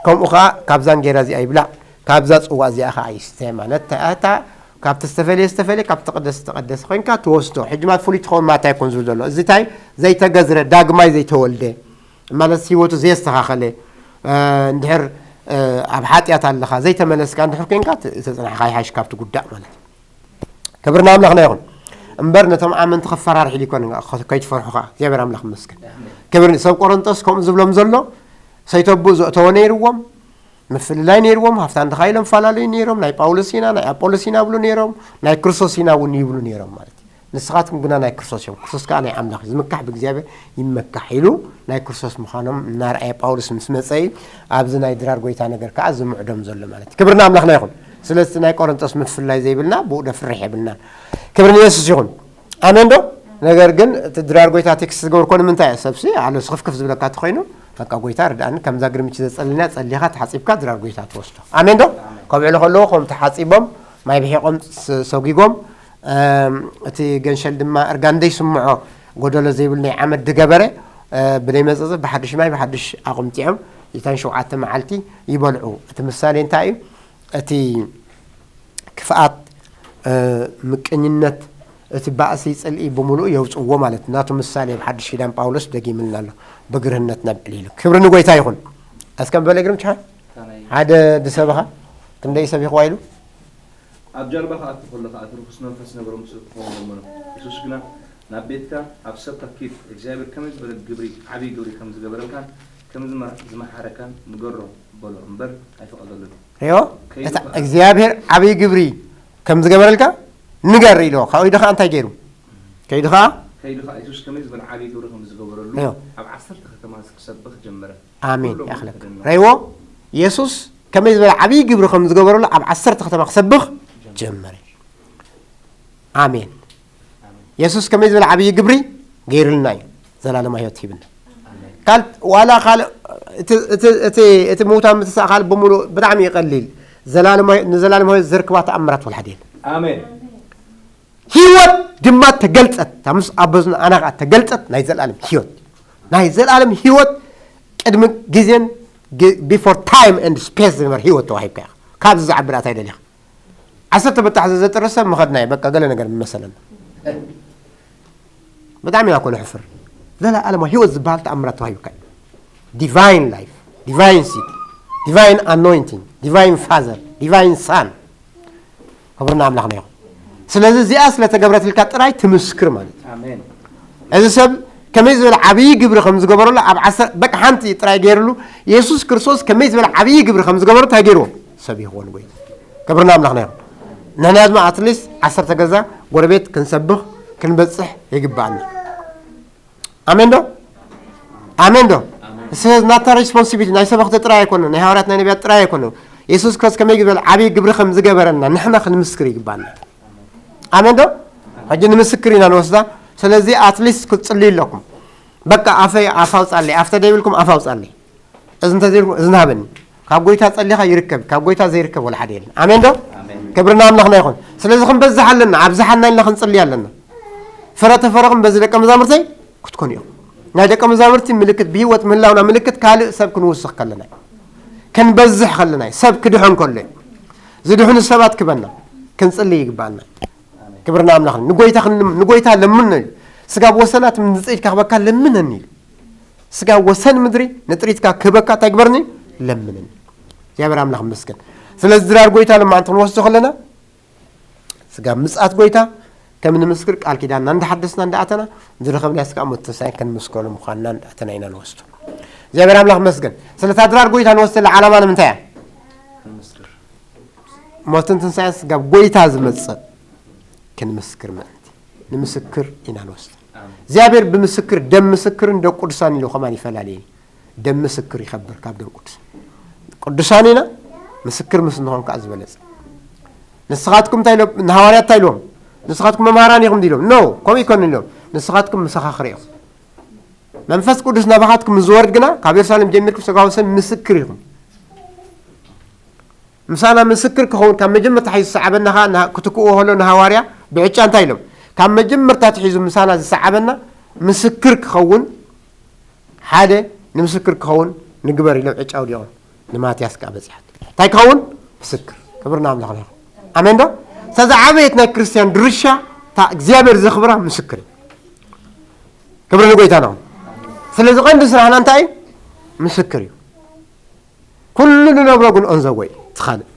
ከምኡ ኸኣ ካብዛ እንጌራ እዚኣ ይብላዕ፣ ካብዛ ጽዋእ እዚኣ ኸኣ ይስተ። ማለት እታ እታ ካብቲ ዝተፈልየ ዝተፈልየ፣ ካብቲ ተቐደስ ዝተቐደሰ ኮይንካ ትወስዶ። ሕጂ ማለት ፍሉይ ትኸውን ማለት ኣይኮን ዝብል ዘሎ። እዚ እንታይ ዘይተገዝረ ዳግማይ ዘይተወልደ ማለት ህይወቱ ዘየስተኻኸለ፣ እ፣ እንድሕር፣ እ፣ ኣብ ሓጢኣት ኣለኻ ዘይተመለስካ እንድሕር ኮይንካ ት- ተጽናሕኻ ይሓይሽ ካብቲ ጉዳእ ማለት እዩ። ክብሪ ንኣምላኽና ይኹን። እምበር ነቶም ኣመንቲ ከፈራርሕ ኢሉ ይኮን፣ ከ- ከይትፈርሑ ከኣ እግዚኣብሔር ኣምላኽ ይመስገን። ክብሪ ን- ሰብ ቆሮንጦስ ከምኡ ዝብሎም ዘሎ ሰይተብኡ ዘእተወ ነይርዎም፣ ምፍልላይ ነይርዎም፣ ሃፍታ እንድኻ ኢሎም ፈላለዩ ነይሮም፣ ናይ ጳውሎስ ኢና ናይ ኣጶሎስ ኢና ይብሉ ነይሮም፣ ናይ ክርስቶስ ኢና እውን ይብሉ ነይሮም ማለት እዩ። ንስኻትኩም ግና ናይ ክርስቶስ እዮም፣ ክርስቶስ ከኣ ናይ ኣምላኽ እዩ፣ ዝምካሕ ብእግዚኣብሔር ይመካሕ ኢሉ ናይ ክርስቶስ ምዃኖም እናርኣየ ጳውሎስ ምስ መጸ እዩ ኣብዚ ናይ ድራር ጎይታ ነገር ከኣ ዝምዕዶም ዘሎ ማለት እዩ። ክብሪ ንኣምላኽና ይኹን። ስለዚ ናይ ቆሮንጦስ ምፍልላይ ዘይብልና ብኡ ደፍርሕ የብልናን። ክብሪ ንየሱስ ይኹን። ኣሜን ዶ? ነገር ግን እቲ ድራር ጎይታ ቴክስት ዝገበርኮ ንምንታይ እየ? ሰብሲ ኣሎ ስኽፍክፍ ዝብለካ ተኾይኑ በቃ ጎይታ ርድኣኒ፣ ከምዛ ግርምቺ ዘጸልልናያ ጸሊኻ ተሓጺብካ ድራር ጎይታ ትወስዶ። ኣሜን ዶ? ከብዕሉ ከለዉ ከም ተሓጺቦም ማይ ብሒቖም ስ- ሰጒጎም፣ እም፣ እቲ ገንሸል ድማ እርጋን ዘይስምዖ ጎደሎ ዘይብሉ ናይ ዓመት ድገበረ፣ እ፣ ብደይ መጸጸ ብሓድሽ ማይ ብሓድሽ ኣቑምጢዖም ኢታን ሸውዓተ መዓልቲ ይበልዑ። እቲ ምሳሌ እንታይ እዩ? እቲ ክፍኣት፣ እ፣ ምቅኝነት፣ እቲ ባእሲ፣ ጽልኢ ብምሉኡ የውጽእዎ ማለት እዩ። ናቱ ምሳሌ ኣብ ሓድሽ ኪዳን ጳውሎስ ደጊምልና ኣሎ። ብግርህነት ነብዕል ኢሉ። ክብሪ ንጎይታ ይኹን። እስከ በለ ግርም ቻ ከመይ? ሓደ ድሰብኻ ክንደይ ሰቢኽዋ ኢሉ? ኣብ ጃልባ ክኣቱ ከሎ ከኣ እቲ ርኹስ መንፈስ ነገሮም ስእሊ ክኸውን ለመኖ። የሱስ ግና፣ ናብ ቤትካ ኣብ ሰብካ ኪድ፣ እግዚኣብሔር ከመይ ዝበለ ግብሪ፣ ዓብዪ ግብሪ ከም ዝገበረልካን ከም ዝመ- ዝመሓረካን ንገሮ በሎ እምበር ኣይፈቐደሉን። ሪኦ? ከይዱ እታ ከኣ እግዚኣብሔር ዓብዪ ግብሪ ከም ዝገበረልካ ንገር ኢልዎ። ካብኡ ኢዱ ከኣ እንታይ ገይሩ? ከይዱ ከኣ ከይዱ ኸዓ የሱስ ከመይ ዝበለ ዓብዪ ግብሪ ከም ዝገበረሉ እዮ። ኣብ ዓሰርተ ከተማ ክሰብኽ ጀመረ። ኣሜን። ኩሎም ይኣኽለካ። ከደነቑ። ረይዎ፣ የሱስ ከመይ ዝበለ ዓብዪ ግብሪ ከም ዝገበረሉ ኣብ ዓሰርተ ከተማ ክሰብኽ ጀመረ። ኣሜን። የሱስ ከመይ ዝበለ ዓብዪ ግብሪ ገይሩልና እዩ። ዘላለማዊ ህይወት ሂብና። ኣሜን። ካልእ ዋላ ካልእ እቲ- እቲ- እቲ- እቲ ምውታን ምትሳእ ካልእ ብምሉእ ብጣዕሚ እዩ ቀሊል። ዘላለማዊ- ንዘላለማዊ ህይወት ዘርክባ ተኣምራት ወላ ሓደ የለን። ኣሜን። ህይወት ድማ ተገልጸት። እታ ምስ ኣቦዝና ኣና ከዓ ተገልጸት ናይ ዘላለም ህይወት። ናይ ዘላለም ህይወት ቅድሚ ግዜን ግ- before time and space ዝነበረ ህይወት ተዋሂብካ ኢኻ። ካብዚ ዝዓቢ ዳኣ እንታይ ደሊኻ? ዓሰርተ በታሕ ዘጥረ ሰብ ምኸድናዮ በቃ ገለ ነገር መሰለና። ብጣዕሚ ኢና ኮነ ሕፍር። ዘለኣለማዊ ህይወት ዝበሃል ተኣምራት ተዋሂብካ እዩ። Divine life, divine seed, divine anointing, divine father, divine son። ክብርና ኣምላኽና ይኹን። ስለዚ እዚኣ ስለተገብረትልካ ጥራይ ትምስክር ማለት እዩ። ኣሜን። እዚ ሰብ ከመይ ዝበለ ዓብዪ ግብሪ ከም ዝገበረሉ ኣብ ዓሰ በቃ ሓንቲ ጥራይ ገይርሉ። የሱስ ክርስቶስ ከመይ ዝበለ ዓብዪ ግብሪ ከም ዝገበሩ እንታይ ገይርዎ? ሰብ ይኸውን ወይ ክብርና ኣምላኽና ይኹን። ንሕና ድማ ኣትሊስት ዓሰርተ ገዛ ጎረቤት ክንሰብኽ ክንበፅሕ ይግባኣና። ኣሜን ዶ? ኣሜን ዶ? ስለዚ ናታ ሬስፖንሲቢሊቲ ናይ ሰበኽቲ ጥራይ ኣይኮነ፣ ናይ ሃዋርያት ናይ ነቢያት ጥራይ ኣይኮነ። የሱስ ክርስቶስ ከመይ ዝበለ ዓብዪ ግብሪ ከም ዝገበረና ንሕና ክንምስክር ይግባኣና። ኣሜን ዶ? ሕጂ ንምስክር ኢና ንወስዳ። ስለዚ ኣትሊስት ክትጽልዩ ኣለኩም። በቃ ኣፈይ ኣፍ ኣውጻለይ፣ ኣፍተ ደይብልኩም ኣፍ ኣውጻለይ። እዚ እንተዘይልኩም እዚ ንሃበኒ። ካብ ጎይታ ጸሊኻ ይርከብ፣ ካብ ጎይታ ዘይርከብ ወላ ሓደ የለን። ኣሜን ዶ? ኣሜን። ክብርና ኣምላኽና ይኹን። ስለዚ ክንበዝሕ ኣለና፣ ኣብዝሓና ኢልና ክንጽልይ ኣለና። ፍረ ተፈረኹም በዚ ደቀ መዛሙርተይ ክትኮኑ ኢኹም። ናይ ደቀ መዛሙርቲ ምልክት፣ ብህይወት ምህላውና ምልክት ካልእ ሰብ ክንውስኽ ከለና እዩ። ክንበዝሕ ከለና እዩ። ሰብ ክድሕን ከሎ እዩ። ዝድሕኑ ሰባት ክበና ክንጽልይ ይግባኣና። ክብርና ኣምላኽ ንጎይታ ክንልምን ንጎይታ ለምን ነው ኢሉ። ስጋ ወሰናት ንጥሪትካ ክበካ ለምነኒ ኢሉ። ስጋ ወሰን ምድሪ ንጥሪትካ ክበካ እንታይ ግበርኒ ለምነኒ። እግዚኣብሔር ኣምላኽ መስገን። ስለዚ ድራር ጎይታ ለማዓንቲ ክንወስዶ ከለና ስጋ ምጽኣት ጎይታ ከም ንምስክር ቃል ኪዳንና እንዳሓደስና እንዳኣተና ዝረኸብናዮ ስጋ ሞት ትንሳኤ ክንምስክረሉ ምዃንና እንዳኣተና ኢና ንወስዶ። እግዚኣብሔር ኣምላኽ መስገን። ስለታ ድራር ጎይታ ንወስደላ ዓላማ ንምንታይ እያ? ክንምስክር። ሞትን ትንሳኤን ስጋ ጎይታ ዝመጽእ ክንምስክር ምእንቲ ንምስክር ኢና ንወስድ። ኣሜን። እግዚኣብሔር ብምስክር ደም ምስክርን ደም ቅዱሳን ኢሉ ከማን ይፈላለየ። ደም ምስክር ይኸብር ካብ ደም ቅዱስ። ቅዱሳን ኢና ምስክር ምስ እንኾን ከዓ ዝበለጸ። ንስኻትኩም እንታይ ኢሎም ንሃዋርያት እንታይ ኢልዎም? ንስኻትኩም መምሃራን ኢኹም ድኢሎም? ኖ፣ ከምኡ ይኮን ኢሎም። ንስኻትኩም መሰኻኽር ኢኹም። መንፈስ ቅዱስ ናባኻትኩም ዝወርድ ግና ካብ የሩሳሌም ጀሚርኩም ስጋ ወሰን ምስክር ኢኹም። ምሳና ምስክር ክኸውን ካብ መጀመርታ ሒዙ ዝሰዓበና ኸዓ ክትክእዎ ከሎ ንሃዋርያ ብዕጫ እንታይ ኢሎም? ካብ መጀመርታ ትሒዙ ምሳና ዝሰዓበና ምስክር ክኸውን ሓደ ንምስክር ክኸውን ንግበር ኢሎም ዕጫ ኣውዲቖም። ንማትያስ ከዓ በፂሓት እንታይ ክኸውን? ምስክር። ክብርና ኣምላኽ ይኹን። ኣሜን ዶ? እታ ዝዓበየት ናይ ክርስትያን ድርሻ እታ እግዚኣብሔር ዘኽብራ ምስክር እዩ። ክብሪ ንጎይታ ነው። ስለዚ ቀንዲ ስራሕና እንታይ እዩ? ምስክር እዩ። ኩሉ ንነብሮ ግን ኦንዘወይ ትኻልእ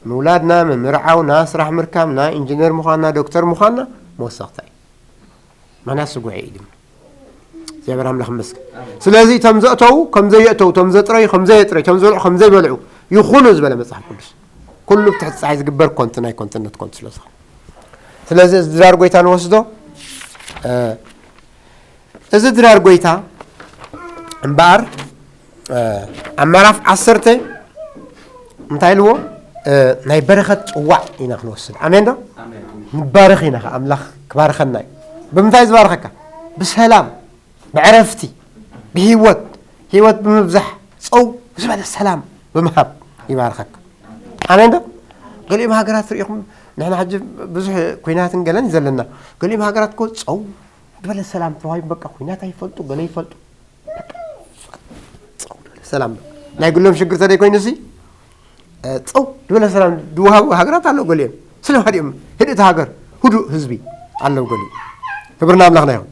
ምውላድና ምምርዓውና ስራሕ ምርካብና ኢንጂነር ምዃንና ዶክተር ምዃንና መወሰኽታ እዩ። ምክንያት ስጉዐ እዩ ድማ እግዚኣብሔር ኣምላኽ መስገን። ስለዚ እቶም ዘእተዉ ከም ዘየእተዉ እቶም ዘጥረዩ ከም ዘየጥረዩ እቶም ዝበልዑ ከም ዘይበልዑ ይኹኑ ዝበለ መፅሓፍ ቅዱስ ኩሉ ብትሕቲ ፀሓይ ዝግበር ኮንቱ ናይ ኮንትነት ኮንቱ ስለ ዝኾነ ስለዚ እዚ ድራር ጎይታ ንወስዶ እዚ ድራር ጎይታ እምበኣር ኣብ ምዕራፍ ዓሰርተ እንታይ ኢልዎ ናይ በረኸት ፅዋዕ ኢና ክንወስድ ኣሜን ዶ ንባረኽ ኢና ኣምላኽ ክባርኸና እዩ ብምንታይ ዝባርኸካ ብሰላም ብዕረፍቲ ብሂወት ሂወት ብምብዛሕ ፀው ዝበለ ሰላም ብምሃብ ይባርኸካ ኣሜን ዶ ገሊኦም ሃገራት ርኢኹም ንሕና ሕጂ ብዙሕ ኩናትን ገለን እዩ ዘለና ገሊኦም ሃገራት ኮ ፀው ዝበለ ሰላም ተዋሂቡ በቃ ኩናት ኣይፈልጡ ገለ ይፈልጡ ሰላም ናይ ግሎም ሽግር ተደይ ኮይኑ ሲ ፀው ዝበለ ሰላም ዝወሃቡ ሃገራት ኣለዉ ገሊኦም ስለ ዋዲኦም ህድእቲ ሃገር ህዱእ ህዝቢ ኣለዉ ገሊኡ ክብርና ኣምላኽና ይኹን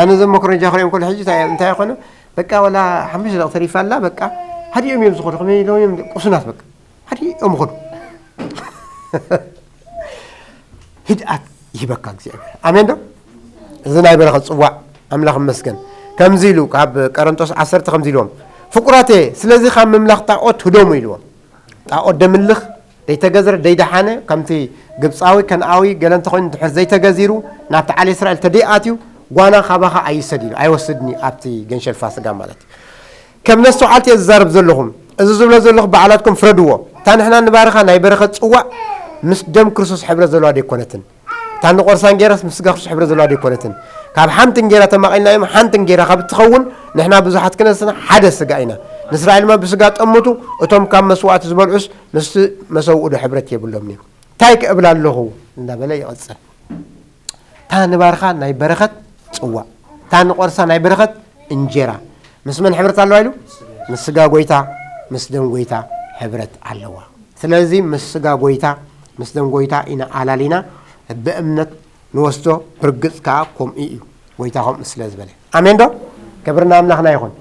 ኣነ ዘም መኮረጃ ክሪኦም ከሎ ሕጂ እንታይ ኮነ በቃ ወላ ሓሙሽተ ደቂ ተሪፋ ኣላ በቃ ሃዲኦም እዮም ዝኾኑ ከመይ ኢሎም እዮም ቁሱናት በቃ ሃዲኦም ይኾኑ ህድኣት ይህበካ እግዚኣብሔር ኣሜን ዶ እዚ ናይ በረኸት ፅዋዕ ኣምላኽ መስገን ከምዚ ኢሉ ካብ ቀረንጦስ ዓሰርተ ከምዚ ኢልዎም ፍቁራቴ ስለዚ ካብ ምምላኽ ጣዖት ህደሙ ኢልዎም ጣዖት ደምልኽ ዘይተገዝረ ዘይደሓነ ከምቲ ግብፃዊ ከነኣዊ ገለ እንተኮይኑ ድሕር ዘይተገዚሩ ናብቲ ዓሊ እስራኤል ተደይኣትዩ ጓና ካባኻ ኣይሰድ ኢሉ ኣይወስድኒ ኣብቲ ገንሸል ፋስጋ ማለት እዩ። ከም ነስተውዓልቲ እየ ዝዛረብ ዘለኹም። እዚ ዝብሎ ዘለኹ በዓላትኩም ፍረድዎ። እታ ንሕና ንባርኻ ናይ በረኸት ፅዋዕ ምስ ደም ክርስቶስ ሕብረት ዘለዋ ደይኮነትን እታ ንቆርሳ እንጌራስ ምስ ስጋ ክርስቶስ ሕብረት ዘለዋ ደይኮነትን ካብ ሓንቲ እንጌራ ተማቒልና እዮም ሓንቲ እንጌራ ካብ እትኸውን ንሕና ብዙሓት ክነስና ሓደ ስጋ ኢና። ንእስራኤል ድማ ብስጋ ጠምቱ፣ እቶም ካብ መስዋዕቲ ዝበልዑስ ምስቲ መሰውኡ ዶ ሕብረት የብሎምን እዩ። እንታይ ክእብል ኣለኹ እናበለ ይቐጽል። እታ ንባርኻ ናይ በረኸት ጽዋዕ፣ እታ ንቆርሳ ናይ በረኸት እንጀራ ምስ መን ሕብረት ኣለዋ ኢሉ? ምስ ስጋ ጎይታ ምስ ደም ጎይታ ሕብረት ኣለዋ። ስለዚ ምስ ስጋ ጎይታ ምስ ደም ጎይታ ኢና ኣላሊና ብእምነት ንወስዶ፣ ብርግጽ ከኣ ከምኡ እዩ። ጎይታ ከምኡ ስለ ዝበለ። ኣሜን ዶ? ክብርና ኣምላኽና ይኹን።